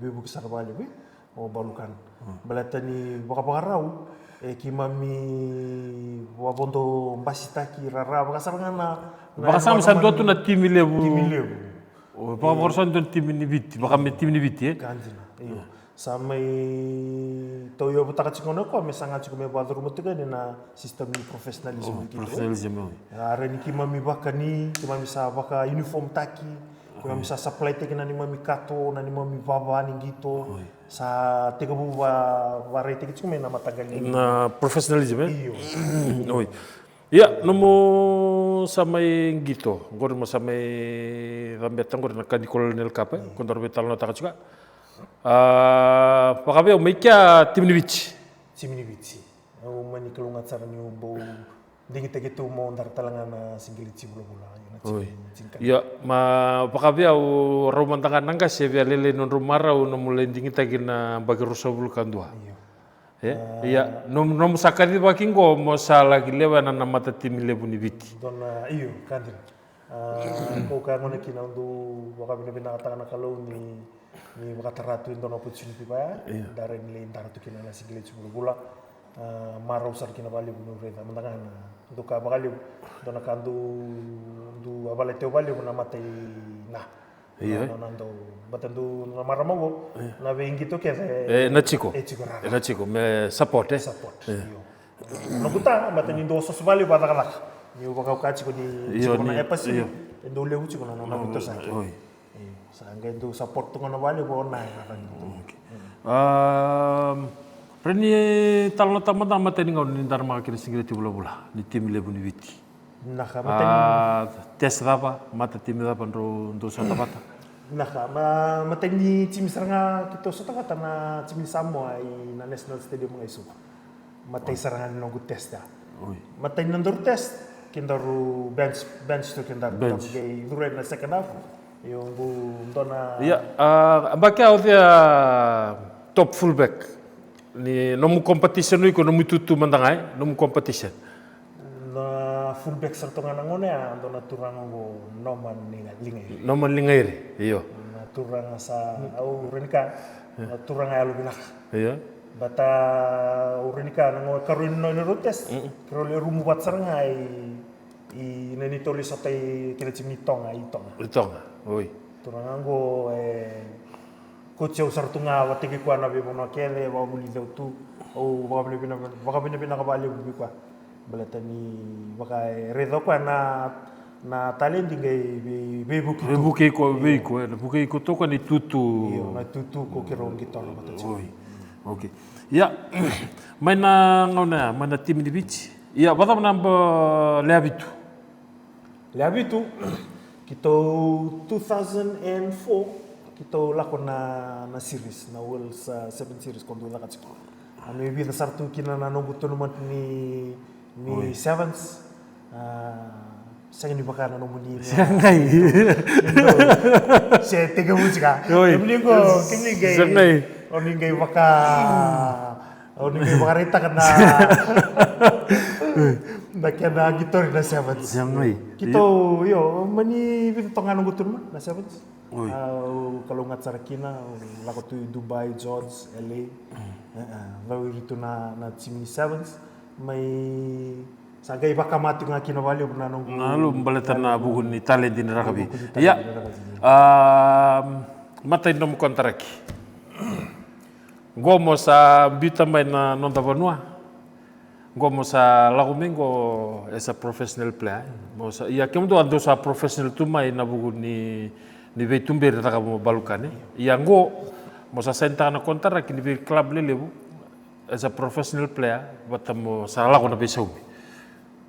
veivuke sara vakalevu, e, o Balukan. Mm. Baleta ni vakavakarau, e, keimami vakavodo basitaki rara, vaka sara ga na, na vakasama sa dua tu na timi levu. Timi levu. O, vakavakarau sa dua na timi ni Viti, vaka me timi ni Viti, e? Ka dina, io. Sa mai tauyavutaka tiko gona o koya me saga tiko me vakacuruma tiko yani na system ni professionalism. Oh, ni keitou. Professionalism, oi. A, rawa ni keimami vakani, keimami sa vaka uniform taki, keimami sa supply taki na neimami kato, na neimami vava ni qito. Oi. Sa tekivu va, varaitaki tiko mai na mataqali. Na professionalism, e? Io. Oi. Ia, nomu sa mai qito, qori mo sa mai cabeta qori na ka ni Colonial Cup, e? Io. Ko daru veitalanoataka tiko. A, vakavei au mai kea timi ni Viti. Timi ni Viti. Au mani kalougata sara niu bau digitaki tu mo dara tale ga na sigileti vulavula. Oi. Ia, ma vakavei au rau mada ga na qase, e via lailai nodrau marau nomu lai digitaki na yabaki ruasagavulu ka dua. Io. E? A. Ia, nomu, nomu sa kacivaki qo mo sa laki lewena na matatimi levu ni Viti. Dua na, io, ka dina. A, ko kaya gona kina au dau vakavinavinakataka na Kalou ni, ni vakatara tu e dua na opportunity vaya. Io. Da rawa ni lai dara tu kina na sigileti vulavula. A, marau sara kina vakalevu niu raica mada ga na dau ka vakalevu. Dua na ka dau, dau a valeti au vakalevu na matai na. Io. Na, na, na dau, baleta dau na marama qo, io, na veiqito kece e, e na tiko. E tiko rara. E na tiko, me support, e? Support, io. Io. Noqu ta, baleta ni dau soso vakalevu vakacakacaka. Niu vakauka tiko ni, io, tiko na, ni, e Pacific, io, e dau levu tiko na, na, na, io, veitosoyaki. Io. Io. Sa qai dau support tu gona vakalevu o na e rara ni. Okay. Mm. Am, rawa ni talanoataka mada na matai ni gauna ni daramaka kina sigileti vulavula ni timi levu ni Viti. Vinaka, matai ni, a, test cava, matatimi cava drau, drau sota vata? Vinaka, ma, matai ni timi sara ga keitou sota vata na timi ni Samoa i na National Stadium ga i Suva. Matai sara ga ni noqu test ya. Oi. Matai ni nodaru test, kedaru bench, bench tu kedaru. Bench. Kedaru qai curu na second half. Io, qu dua na. Ia, a, yabaki ya o cei a top fullback? Ni nomu competition, o iko nomu itutu mada ga, e? Nomu competition. Na fullback sara tu ga na gauna ya, dua na turaga qo Norman Liga-, Ligairi. Norman Ligairi, io. Na turaga sa, au rawa ni kaya, na turaga yalovinaka. Io. Baleta au rawa ni kaya na gauna karua ni nodrau test, mm, keirau lai rumu vata sara ga i, i na ni tori sota i kena timi ni Toga i Toga. I Toga, oi. Turaga qo e coach au sara tu ga vata kei koya na veivanua kece, vakavulici au tu. Au vakavinavinaka vakalevu vei koya. Baleta ni vaka e raica o koya na na taledi qai vei vei vuki tu. Vei vuki iko, vei iko, e na vuki iko toka ni tutu. Io, na tutu ko kiro qi toro vata tiko. Oi. Okay. Ia, mai na gauna ya, mai na timi ni Viti. Ia, vacava na ba leavitu? Leavitu, kitou two thousand and four, kitou lako na na series, na World Seven Series ko dou lako tiko. A me vica sara tu kina na noqu tournament ni ni sevens. Sega ni vaka na nomuni. Sega i. Se teke vuci ka. Oi. Kemuni qo, kemuni qai. Sega i. O ni qai vaka o ni qai vakaraitaka na na kena qi tori na sevens. Sega i. Kitou io mani vica toka ga noqu tournament na sevens. Oi. Au kalougata sara kina, au lako tu i Dubai, George, L A. Cau iri tu na na timi ni sevens. Mai sa qai vakama tiko ga kina vakalevu na noqu. Na lo baleta na vuku ni taledi ni rakavi. Ia. Matai ni nomu konitaraki. Qo mo sa biuta mai na noda vanua. Qo mo sa lako mai qo as a professional player. Mo sa ia kemudou a dou sa professional tu mai na vuku ni ni veituberi caka mo balukane. Ia qo mo sa sainitaka na konitaraki ni vei club lelevu. As a professional player vata mo sa lako na veisaumi.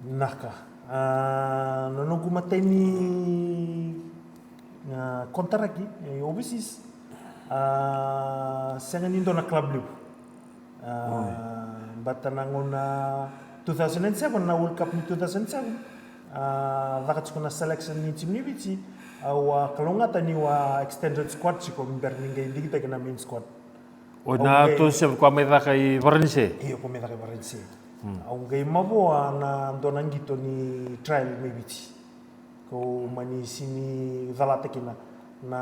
Naka. Na noqu matai ni konitaraki e overseas, sega ni dua na club levu. Bata na gauna two thousand and seven, na World Cup ni two thousand and seven, caka tiko na selection ni timi ni Viti. Au a kalougata niu a extended squad tiko me bera ni qai digitaki na main squad. O na two thousand seven ko a mai caka i Varanise? Io, ko mai caka i Varanise. Au qai mavoa na dua na qito ni trial mai Viti. Ko mani sini calata kina na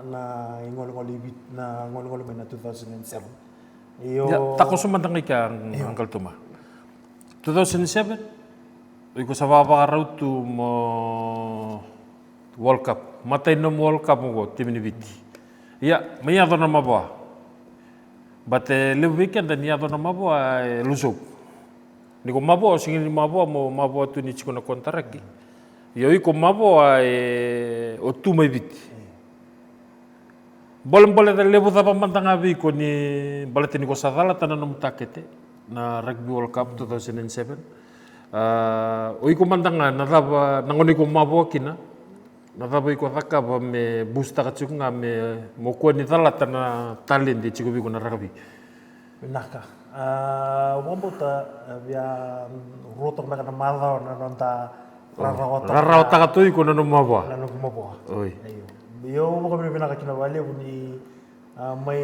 na igolegole i Viti, na golegole mai na two thousand and seven. Io. Takoso mada ga i kea, Uncle Toma. Two thousand and seven, iko sa vakavakarau tu mo World Cup. Matai nomu World Cup oqo, timi ni Viti. Ia, mai yaco na mavoa. Bata e levu vei keda ni yaco na mavoa e lusou. Ni ko mavoa, o sega ni mavoa mo mavoa tu ni tiko na konitaraki. Ia o iko mavoa e o tu mai Viti. Bolebole ca levu cava mada ga vei iko ni baleta ni ko sa calata na nomu takete na Rugby World Cup two thousand and seven. O iko mada ga na cava na gauna iko mavoa kina, na cava iko cakava me busitaka tiko ga me mo kua ni calata na taledi e tiko vei iko na rakavi? Vinaka. Au vakabauta via rua toka beka na macawa na noda rarawataka. Rarawataka tu iko na nomu mavoa. Na noqu mavoa. Oi. Io, au vakavinavinaka kina vakalevu ni mai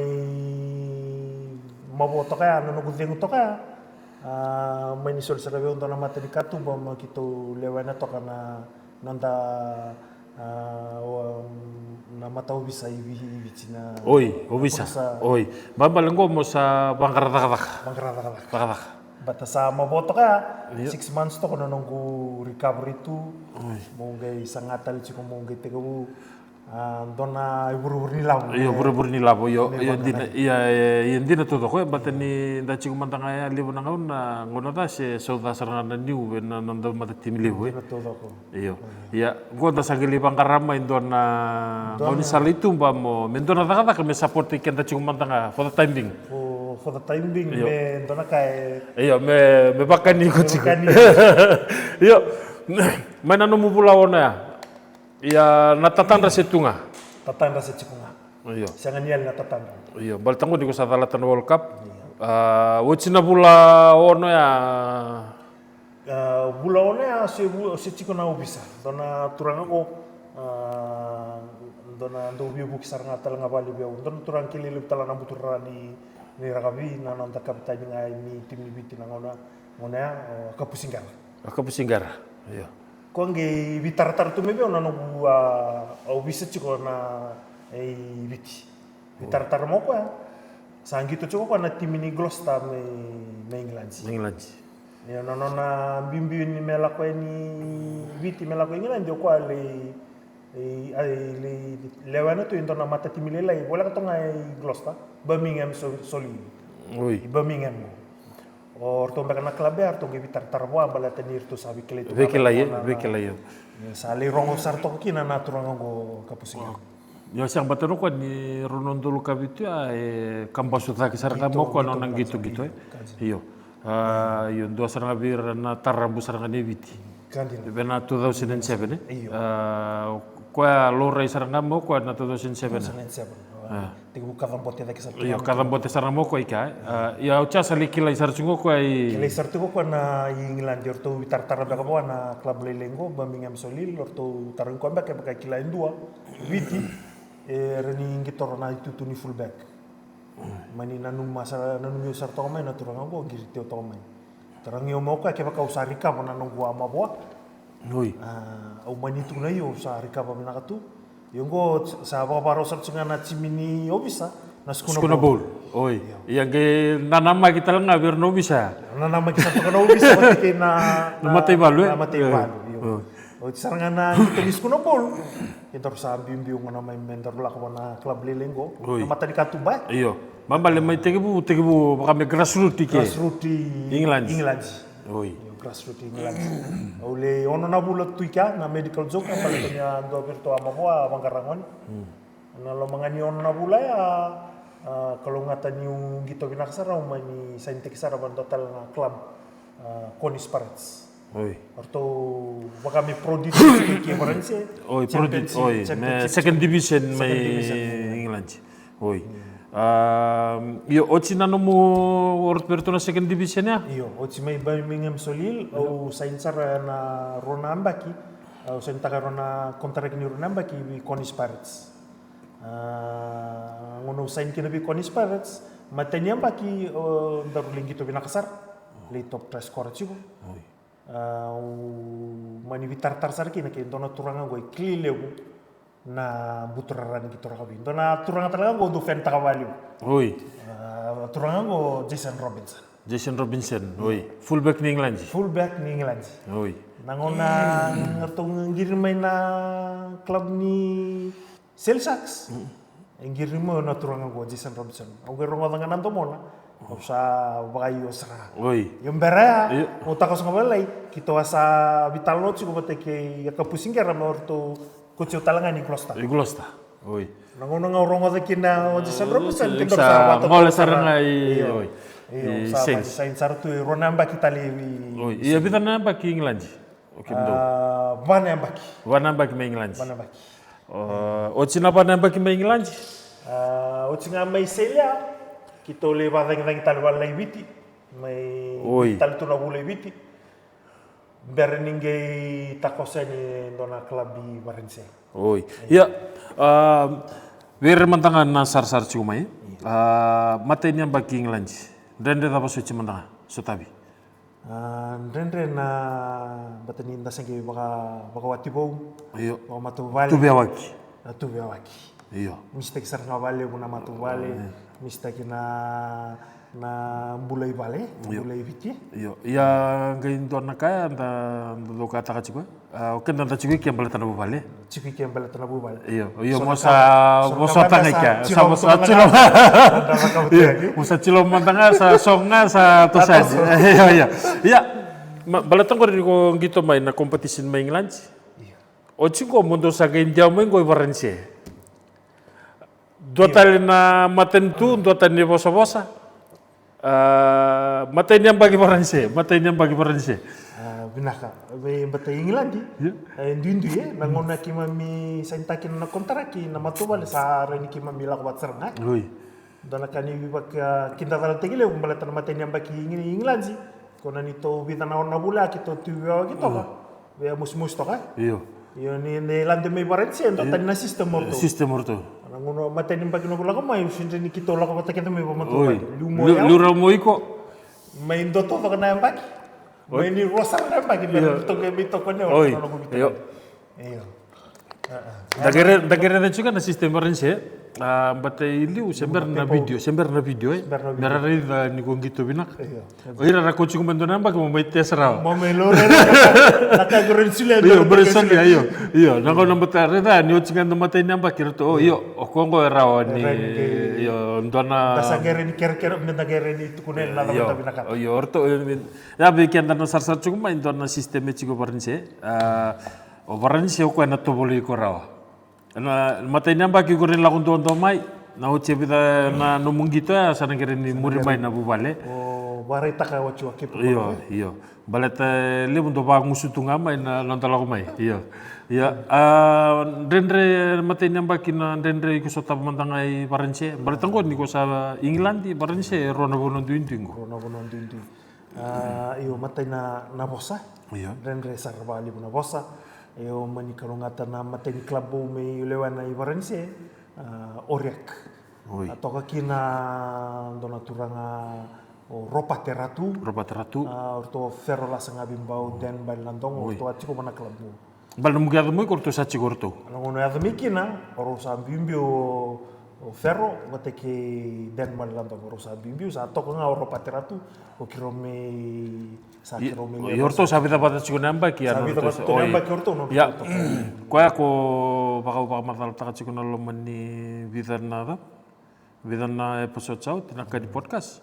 mavoa toka ya, na noqu cegu toka ya. Mai ni soli sara vei au dua na mata ni katuba ma kitou lewena toka na noda na mata ovisa i Viti na. Oi, ovisa. Oi. Balebale qo mo sa vaqara cakacaka. Vaqara cakacaka. Cakacaka. Bata sa mavoa toka ya, six months toka na noqu recovery tu. Mo qai saga tale tiko mo qai tekivu dua na ivurevure ni lavo. Io, vurevure ni lavo, io, io dina, ia, ia dina taucoko e, bata ni da tiko mada ga ya levu na gauna, gauna ca se sau ca sara ga na niu vei na noda mata timi levu e. Io. Ia, qo da sa qai lai vaqara mai dua na gaunisala i tuba mo, me dua na cakacaka me sapoti keda tiko mada ga for the time being. For the time being, me dua na ka e. Io, me vakani iko tiko. Io, mai na nomu vula ono ya. Ia, na tatadra se tu ga. Tatadra se tiko ga. Io. Sega ni yali na tatadra. Io, baleta qo ni ko sa calata na World Cup. Oti na vula ono ya. Vula ono ya se vu, se tiko na ovisa. Dua na turaga qo, dua na dau veivuke sara ga tale ga vale vei au. Dua na turaga kilai levu tale na buturara ni, ni rakavi, na noda kapiteni ga ni timi ni Viti na gauna, gauna ya, o Kapusi Qera. O Kapusi Qera, io. Ko qai veitaratara tu mai vei au na noqu, au ovisa tiko na, e, i Viti. Veitaratara mai o koya. Sa qito tiko o koya na timi ni Gloucester mai, mai England. England. Ia na nona biubiu ni me lako yani Viti me lako i Igiladi, o koya lai, lai, lai lewena tu e dua na matatimi lailai, voleka toka ga i Gloucester, Birmingham Sol-, Solihull. Oi. I Birmingham qo. O ratou beka na club ya, ratou qai veitaratara vua baleta ni ratou sa veikilai tu. Veikilai, e, veikilai. Sa lai rogo sara toka kina na turaga qo Kapusi. Io, sega bata na koya ni rua na udolu ka vitu ya, e kabasu cake sara ga mai o koya na nona qitoqito, e. Io. A, io, dua sara ga vei ira na tarabu sara ga ni Viti. Vei na two thousand and seven, e? Io. A, o koya laurai sara ga mai o koya na two thousand seven. Two thousand seven. Tekivu kacabote cake sara tu. Io, kacabote sara ga mai o koya i kea, e? A, io, au sa lai kilai sara tiko o koya i, kilai sara tiko o koya na i Igiladi, o ratou veitaratara beka vua na club lailai qo, Birmingham Solihull, o ratou tarogi koya beka, beka e kila e dua Viti, e rawa ni qito na itutu ni fullback. Mani nanuma sara, nanumi au sara toka mai na turaga qo, qiri tiko toka mai. Tarogi au mai o koya kevaka au sa rikava na noqu a mavoa. Oi. A, au mani tukuna io, au sa rikava vinaka tu. Io qo sa vakavarau sara tiko ga na timi ni ovisa na Sukuna Bowl. Oi. Ia qai nanamaki tale ga vei ira na ovisa. Nanamaki sara toka na ovisa vata kei na, na mataivalu, e? Na mataivalu, io. Oti sara ga na qito ni Sukuna Bowl. Kedaru sa biubiu gona mai me daru lako vua na club lailai qo. Oi. Na matanikatuba, e? Io. Baleta mai tekivu, tekivu vaka me grassroot i ke. Grassroot i Igiladi. Igiladi. Oi. Io, grassroot i Igiladi. Au lai ono na vula tu i kea na medical joker, baleta ni a dua vei iratou a mavoa, a vaqara gone. Na loma ga ni ono na vula ya, a, kalougata niu qito vinaka sara, au mani sainitaki sara vua e dua tale na club, a, Cornish Pirates. Oi. O ratou vaka me Pro D Two i ke Varanise. Oi, Pro D Two, oi, me second division mai Igiladi. Oi. A, io, oti na nomu, o ratou vei iratou na second division ya? Io, oti mai Birmingham Solihull, au saini sara na rua na yabaki, au sainitaka rua na contract ni rua na yabaki vei Cornish Pirates. A, gauna au saini kina vei Cornish Pirates, matai ni yabaki, o, daru lai qito vinaka sara, lai top try scorer tiko. Oi. A, au mani veitaratara sara kina kei dua na turaga qo i Kililevu, na buturara ni qito rakavi. Dua na turaga tale ga qo au dau fenitaka vakalevu. Oi. A, turaga qo Jason Robinson. Jason Robinson, oi. Fullback ni Igiladi. Fullback ni Igiladi. Oi. Na gauna ratou qiri mai na club ni Sale Sharks. E qiri mai na turaga qo, Jason Robinson. Au qai rogoca ga na domona. Au sa vakaio sara. Oi. Io bera ya, io, au takoso ga vakalailai, keitou a sa veitalanoa tiko vata kei a Kapusi Qera me o ratou coach au tale ga ni Gloucester. I Gloucester. Oi. Na gauna ga au rogoca kina o Jason Robinson, keitou sa gole sara ga i, oi. Io, sa saini sara tu e rua na yabaki tale i, oi. Ia vica na yabaki i Igiladi? Okay, a, va na yabaki. Va na yabaki mai Igiladi. Va na yabaki. O, oti na va na yabaki mai Igiladi? A, oti ga mai Sale ya, keitou lai vakacagicagi tale vakalailai i Viti. Mai, oi, tale tu na vula i Viti. Bera ni qai takoso yani e dua na club i Varanise. Oi. Ia, a, vei ira mada ga na sarasara tiko mai. Io. A, matai ni yabaki i Igiladi. Dredre cava soti mada ga, sotavi? A, dredre na, baleta ni da se qai vaka, vakawati vou. Io. Vakamatavuvale. Tuvewaki. Na tuvewaki. Io. Misitaki sara ga vakalevu na matavuvale. Io. Misitaki na, na bula i vale, io, bula i Viti. Io. Ia qai dua na ka ya da, da dau kataka tiko. A, o keda da tiko i ke baleta na vuvale. Tiko i ke baleta na vuvale. Io, io, mo sa, mo sa taga i ke. Sa mo sa tilo. Io, mo sa tilo mada ga, sa sogo ga, sa toso yani. Io, io. Ia, baleta qori ni ko qito mai na competition mai Igiladi. Io. Oti qo mo dou sa qai dewa mai qo i Varanise. Dua tale na matanitu, dua tale na ivosavosa. A, matai ni yabaki Varanise, matai ni yabaki Varanise. A, vinaka. Vei, baleta i Igiladi. Io. E duidui, e, na gauna keimami sainitaka kina na kontaraki, na matavuvale sa rai ni keimami lako vata sara ga. Oi. Dua na ka ni vakakidacalataki levu baleta na matai ni yabaki i Igiladi. Ko na neitou vica na ono na vula keitou tu veiwaki toka. Vei a mosimosi toka. Io. Io, ni, ni lade mai Varanise, dua tani na system o ratou. System o ratou. Na gauna matai ni yabaki noqu lako mai, au sega ni keitou lako vata kece mai vakamatavuvale. Oi. Liu mo, liu, yau. Liu rau mo iko. Mai dua toka na yabaki. Oi. Mai ni rua sara na yabaki, io, me ratou qai mai tokoni au. Oi. Io. Io. A, a. Da qai, da qai raica tiko na system Varanise. A, bata i liu se bera na video, se bera na video e. Me ra raica ni ko qito vinaka. O ira ra kauti iko mai dua na yabaki mo mai test rawa. Mo mai lori. Na ka qo reni solia. Io, bera solia, io. Io, na qo na bata raica ni oti ga na matai ni yabaki ratou. Io, o ko qo e rawa ni. Io, dua na. Da sa qai reni kerekere, me da qai reni tukuna na cava vinaka. Io, o ratou. Ia vei keda na sarasara tiko mai dua na system e tiko Varanise. O Varanise o koya na tovolei iko rawa. Na matai ni yabaki iko rei lako duadua mai, na oti e vica na nomu qito ya sa na qere ni muri mai na vuvale. O varaitaka what you are capable of. Io, io. Baleta e levu dau vagusu tu ga mai na noda lako mai. Io. Ia, a, dredre matai ni yabaki na dredre iko sotava mada ga i Varanise. Baleta qo ni ko sa Igiladi, Varanise, e rua na vanua duidui qo. Rua na vanua duidui. A, io, matai na, na vosa. Io. Dredre sara vakalevu na vosa. Io, mani kalougata na matai ni club au mai lewena i Varanise, a, Aurillac. Oi. A toka kina dua na turaga o Ropate Ratu. Ropate Ratu. A, o ratou o Fero Lasagavibau, Dan Baliladogo, o ratou a tiko vana club au. Bale na muku yaco mai ko ratou sa tiko ratou. Na gauna yaco mai kina, o rau sa biubiu o, o Fero vata kei Dan Maliladogo, o rau sa biubiu, sa toka ga o Ropate Ratu, o kirau mai, sa kirau mai. Io, ratou sa vica vata tiko na yabaki. Sa vica vata tiko na yabaki o ratou. Ia, koya ko vaka, vakamacalataka tiko na loma ni vica na, vica na episode sa oti na ka ni podcast.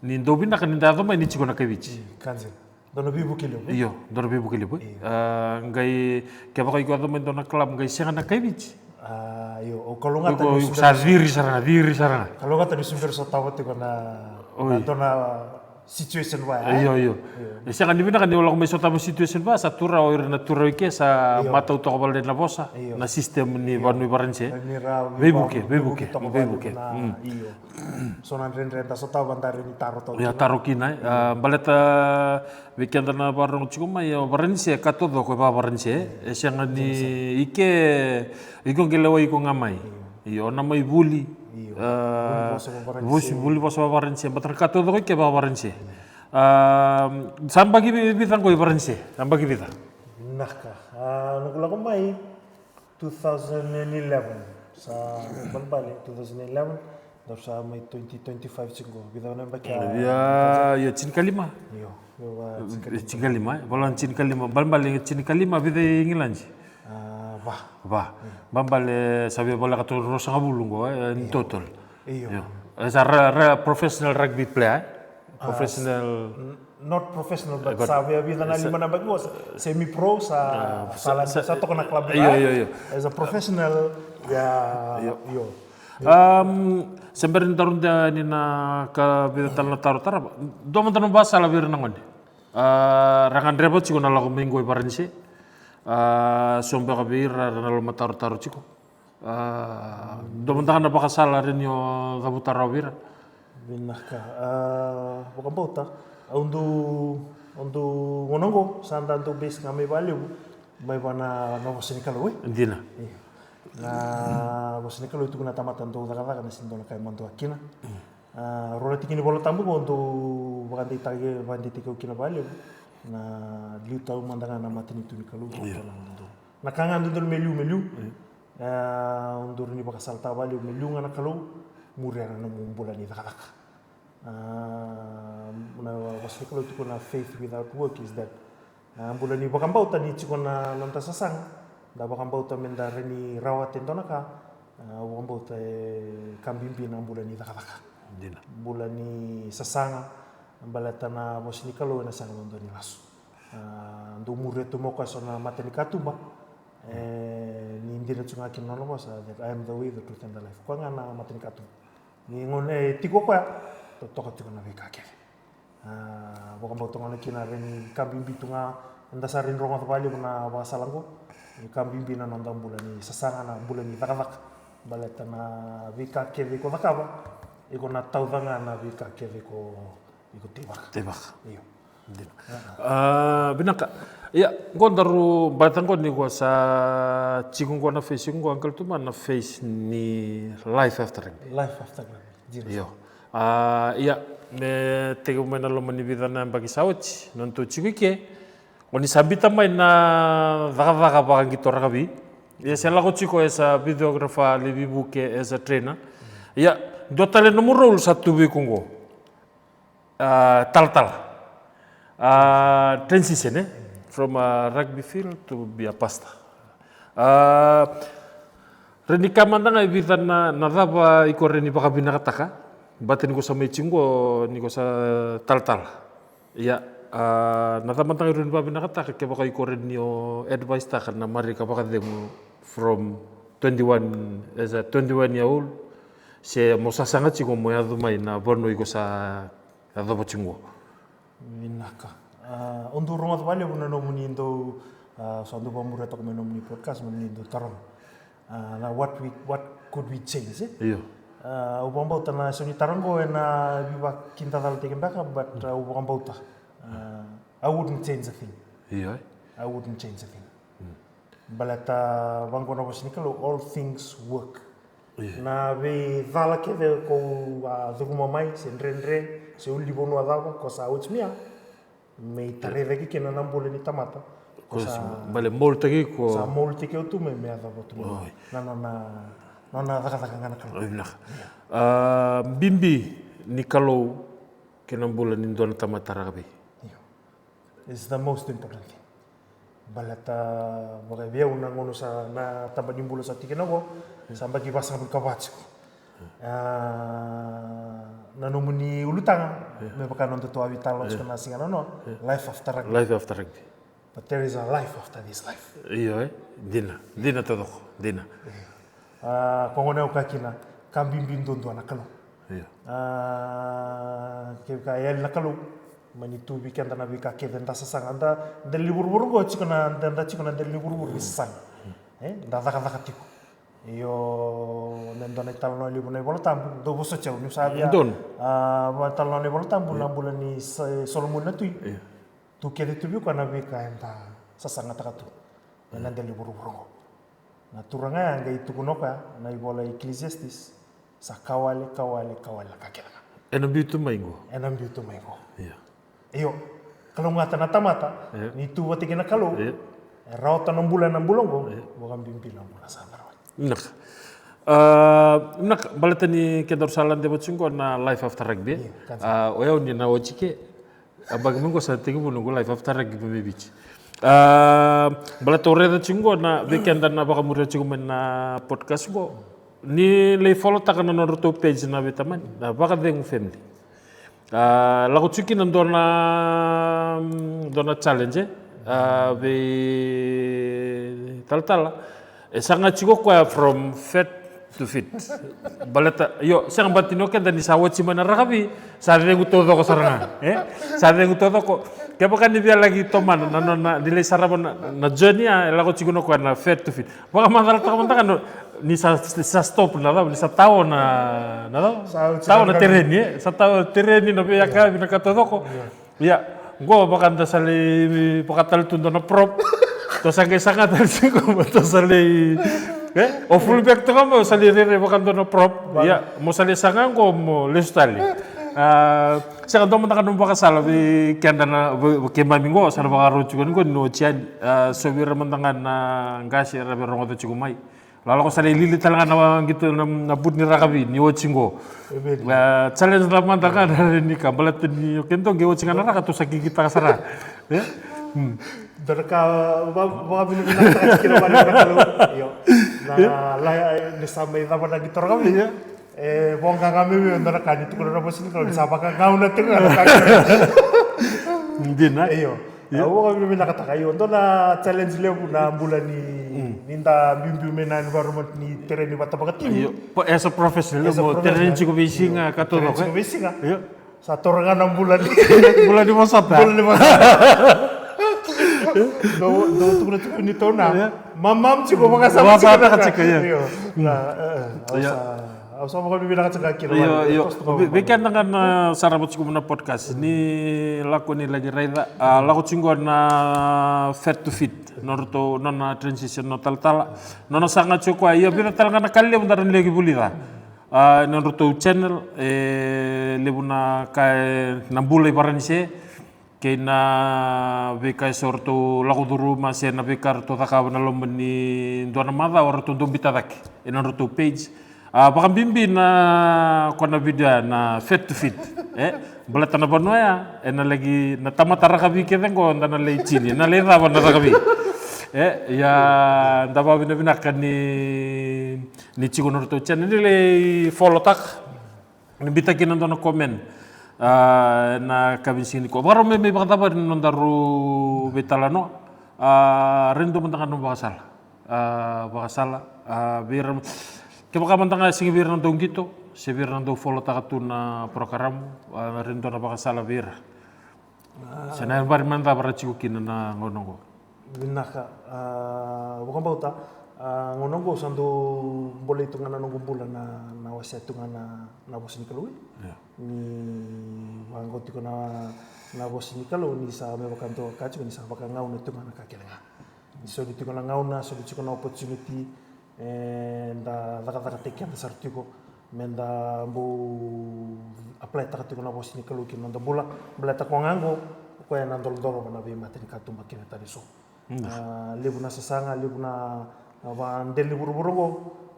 Ni dau vinaka ni da yaco mai ni tiko na kaiViti. Ka dina. Dua na veivuke levu. Io, dua na veivuke levu. A, qai kevaka iko yaco mai dua na club qai sega na kaiViti. A, io, au kalougata ni sa ciri sara ga, ciri sara ga. Kalougata ni sa bera sotava tiko na, na dua na situation vaya. Io, io. E sega ni vinaka ni o lako mai sotava situation vaya, sa tu rawa o ira na turaga i ke sa matau toka vakalailai na vosa, na system ni vanua i Varanise. Veivuke, veivuke, veivuke. Io. So na dredre da sotava da reni taro tau. Ia taro kina e. A, baleta vei keda na vakarorogo tiko mai, o Varanise e ka taucoko e vaka-Varanise. E sega ni i ke, iko qai lewai iko ga mai. Io, na mai vuli. Io. A, vuli vosa vaka-Varanise. Vuli vosa vaka-Varanise. Baleta na ka taucoko i ke vaka-Varanise. A, sa yabaki vi-, vica qo i Varanise? Sa yabaki vica? Vinaka. A, noqu lako mai two thousand and eleven. Sa balebale two thousand and eleven. Daru sa mai twenty twenty-five tiko qo. Vica na yabaki a? Ia, io, tinikalima. Io, io, va, tinikalima. Tinikalima, e? Vola na tinikalima. Balebale tinikalima, vica i Igiladi? A, va. Va. Balebale sa via voleka tu ruasagavulu qo, e, in total. Io. Io. E sa ra, ra professional rugby player, e? Professional. Not professional, but sa via vica na lima na yabaki qo, semi pro, sa, sa toka na club. Io, io, io. As a professional, ia, io. Am, se bera ni daru dua ni na ka vica tale na taro tarava. Dua mada na vakasala vei ira na gone. A, ra gadreva tiko na lako mai qo i Varanise. A, so beka vei ira ra na lomatarotaro tiko. A, dua mada ga na vakasala reni o cavuta rawa vei ira. Vinaka. A, vakabauta, au dau, au dau gauna qo sa da dau base ga mai vakalevu mai vua na vosa ni Kalou, e? Dina. Io. Na vosa ni Kalou e tukuna na tamata dau cakacaka na sega ni dua na ka e madua kina. A, rua na tiki ni Vola Tabu qo dau vakadeitaki, vakadeitaki au kina vakalevu. Na liutaka mada ga na matanitu ni Kalou. Io. Na ka ga dodonu me liu, me liu. Io. A, au dau rawa ni vakasalataka vakalevu me liu ga na Kalou, muria na nomu bula ni cakacaka. A, na vosa ni Kalou e tukuna faith without work is dead. A, bula ni vakabauta ni tiko na noda sasaga, da vakabauta me da rawa ni rawata e dua na ka, a, au vakabauta e ka bibi na bula ni cakacaka. Dina. Bula ni sasaga, baleta na vosa ni Kalou ena sega vakadua ni lasu. A, dau muria tu mai o koya so na matanikatuba, e, ni dina tu ga kina nona vosa, that I am the way, the truth and the life. Koya ga na matanikatuba. Ni gauna e tiko o koya, totoka tiko na veika kece. A, vakabauta gona kina, rawa ni ka bibi tu ga, eda sa rawa ni rogoca vakalevu na vakasala qo. Ni ka bibi na noda bula ni sasaga, na bula ni cakacaka. Baleta na veika kece iko cakava, iko na tauca ga na veika kece iko Iko teivaka. Teivaka. Io. Dina. A, vinaka. Ia, qo daru bata qo ni ko sa tiko qo na phase qo, uncle, tu mai na phase ni life after rugby. Life after rugby. Dina. Io. A, ia, me tekivu mai na loma ni vica na yabaki sa oti, nodatou tiko i ke, o ni sa biuta mai na cakacaka vakaqito rakavi. Ia se lako tiko as a videographer, lei veivuke as a trainer. Ia, dua tale nomu role sa tu vei iko qo. A, talatala. A, transition, e? From a rugby field to be a pastor. A, re ni ka mada ga e vica na, na cava iko re ni vakavinakataka. Bata ni ko sa mai tiko qo, ni ko sa talatala. Ia, a, na cava mada ga iko re ni vakavinakataka, kevaka iko re ni o advice taka na marika vakacegu from twenty-one, as a twenty-one year old, se mo sasaga tiko mo yaco mai na vanua iko sa yacova tiko qo. Vinaka. A, au dau rogoca vakalevu na nomuni dau, a, sa dau vakamuria toka mai nomuni podcast, nomuni dau taroga. A, na what we, what could we change, e? Io. A, au vakabauta na so ni taro qo ena veivakidacalataki beka, but, a, au vakabauta. A, I wouldn't change a thing. Io, e? I wouldn't change a thing. Baleta vaqo na vosa ni Kalou, all things work. Io. Na veicala kece ko a curuma mai, se dredre, se ulunivanua cava, ko sa oti mai ya, me tarai cake kina na bula ni tamata. Ko sa, bale moldtaki iko. Sa moldtaki au tu mai, me yacova tu mai. Oi. Na nona, nona cakacaka ga na Kalou. Oi, vinaka. A, bibi ni Kalou kei na bula ni dua na tamata rakavi. Io. It's the most important thing. Baleta vakaevei au na gauna sa na taba ni bula sa tiko kina qo, sa baki vasagavulu ka va tiko. A, na nomuni ulutaga, me vaka na nodatou a veitalanoa tiko na siga nanoa, life after rugby. Life after rugby. But there is a life after this life. Io, e? Dina, dina taucoko, dina. A, ko gona au kaya kina, ka bibi duadua na Kalou. Io. A, kevaka e yali na Kalou, mani tu vei keda na veika kece da sasaga, da, da dela ni vuravura qo, tiko na, da, da tiko na dela ni vuravura ni sasaga. E, da cakacaka tiko. Io, na dua na italanoa levu na iVolatabu, dou vosoti au, niu sa via, donu. A, vakatalanoa na iVolatabu, na bula ni Sa-, Solomoni na tui. Io. Tu kece tu vei koya na veika eda sasagataka tu. Ena dela ni vuravura qo. Na turaga ya qai tukuna o koya, na ivola Ecclesiastes, sa ka wale, ka wale, ka wale na ka kece ga. Ena biu tu mai qo. Ena biu tu mai qo. Io. Io, kalougata na tamata, ni tu vata kei na Kalou, e rawata na bula ena bula qo, vakabibi na bula sa tarawai. Vinaka. A, vinaka, baleta ni kedaru sa lade vata tiko qo na life after rugby. Io, ka dina. A, o yau ni na oti ke, a baki mai qo sa tekivu noqu life after rugby mai Viti. A, baleta au raica tiko qo na vei keda na vakamuria tiko mai na podcast qo. Ni lai follow-taka na nodratou page na veitamani, na Vakacegu family. A, lako tiko kina dua na, dua na challenge, a, vei talatala. E saga tiko koya from fat to fit. Baleta, io, sega bata ni o keda ni sa oti mai na rakavi, sa cegu taucoko sara ga, e? Sa cegu taucoko. Kevaka ni via laki tomana, na, na, na, ni lai sarava na, na journey, a, e lako tiko na koya na fat to fit. Vakamacalataka mada ga, ni sa, sa stop na cava, ni sa tao na, na cava? Sa oti tao na tereni, e? Sa tao tereni na veiyakavi na ka taucoko. Ia, qo vaka da sa lai vakatale tu dua na prop. Tou sa qai saga tale tiko, tou sa lai, e? O fullback toka mo sa lai rairai vaka dua na prop. Ia, mo sa lai saga qo mo lesu tale. A, sega dua mada ga nomu vakasala vei keda na, vei, vei keimami qo, sa na vakarau tiko ni qo, ni oti yani. A, so vei ira mada ga na qase era via rogoca tiko mai. Lalako sa lai lili tale ga na qito na, na buti ni rakavi ni oti qo. A, challenge cava mada ga na rai ni ka, baleta ni o keda qo qai oti ga na raka, tou sa kikitaka sara. E? Dua na ka va, vakavinavinakataka tiko kina vale na Kalou. Io. Na lai, ni sa mai cava na qito rakavi. Io. E, voqa ga me vei dua na ka ni tukuna na vosa ni Kalou, ni sa vakagauna tiko ga na ka. Dina. Io. Io. Au vakavinavinakataka, io, dua na challenge levu na bula ni, ni da biubiu mai na environment ni tereni vata vakatimi. Io, as a professional, mo tereni tiko veisiga, ka taucoko, tereni tiko veisiga. Io. Sa toro ga na bula ni, bula ni vosota. Bula ni vosota. Dou, dou tukuna tiko ni tou na mamam tiko vakasama tiko na ka. Io. Na, e, e, au sa Au sa vakavinavinaka tiko kina. Io, io. Vei keda ga na sarava tiko mai na podcast, ni lako ni laki raica, a, lako tiko na fat to fit, nodratou, nona transition, nona talatala, nona saga tiko koya, ia vica tale ga na ka levu da rawa ni laki vulica. A, nodratou channel, e levu na ka, e, na bula i Varanise. kei na veika eso ratou lako curuma se na veika ratou cakava na loma ni dua na macawa, ratou dau biuta cake ena nodratou page. A, vakabibi na ko na video ya na fet to fit. E baleta na vanua ya ena laki na tamata rakavi kece qo, da na lai tini, ena lai cava na rakavi. E ia da vakavinavinaka ni ni tiko na nodratou channel, ni lai follow taka, ni biuta kina dua na comment. A, na kavinisi ni ko vakarau me mai vakacavari na nodaru veitalanoa. A, rai dua mada ga na vakasala. A, vakasala, a, vei ira, kevaka mada ga e sega vei ira na dau qito se vei ira na dau follow taka tu na program, a, rai dua na vakasala vei ira. Se na environment cava ra tiko kina na gauna oqo. Vinaka. A, vakabauta, a, gauna oqo sa dau bolei tu ga na noqu bula na, na wasea tu ga na, na vosa ni Kalou. Ni vaqo tiko na, na vosa ni Kalou, ni sa me vaka dua ka tiko ni sa vakagauna tu ga na ka kece ga. Ni soli tiko na gauna, soli tiko na opportunity, e, da cakacakataki keda sara tiko me da bau apply taka tiko na vosa ni Kalou ki na noda bula. Baleta ko ga qo, o koya na dolodolo vua na veimatanikatuba kece tale so. A, levu na sasaga, levu na, na vadela ni vuravura qo.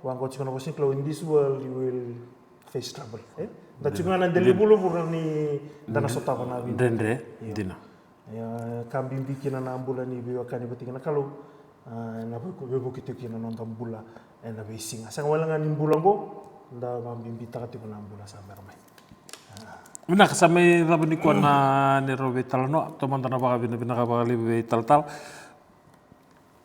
Vaqo tiko na vosa ni Kalou, in this world you will face trouble. E da tiko ga na dela ni vuravura ni da na sotava na veidredre. Dina. Ia, ka bibi kina na bula ni veiwekani vata kei na Kalou, a, ena veivuke tiko kina na noda bula ena veisiga. Sega wale ga ni bula oqo, da vakabibitaka tiko na bula sa bera mai. Vinaka, sa mai cava nikua na neirau veitalanoa. Taumada na vakavinavinaka vakalevu vei Talatala.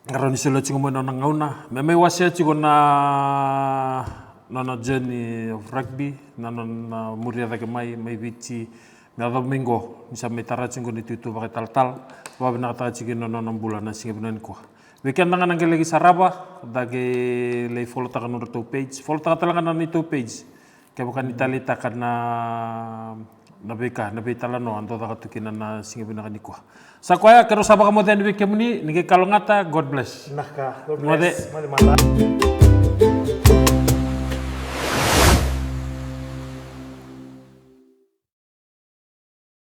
Rau ni solia tiko mai nona gauna me mai wasea tiko na nona journey of rugby, na nona muria cake mai, mai Viti, me yacova mai qo ni sa mai tara tiko qo na itutu vakaitalatala. Vakavinakataka tiko na nona bula na siga vinaka nikua. Vei keda ga na qai laki sarava, da qai lai follow taka nodratou page, follow taka tale ga na neitou page. Kevaka ni taleitaka na, na veika, na veitalanoa dau caka tu kina na siga vinaka nikua. Sa koya, keirau sa vakamoce yani vei kemuni, ni qai kalougata, God bless. Vinaka, God bless. Moce.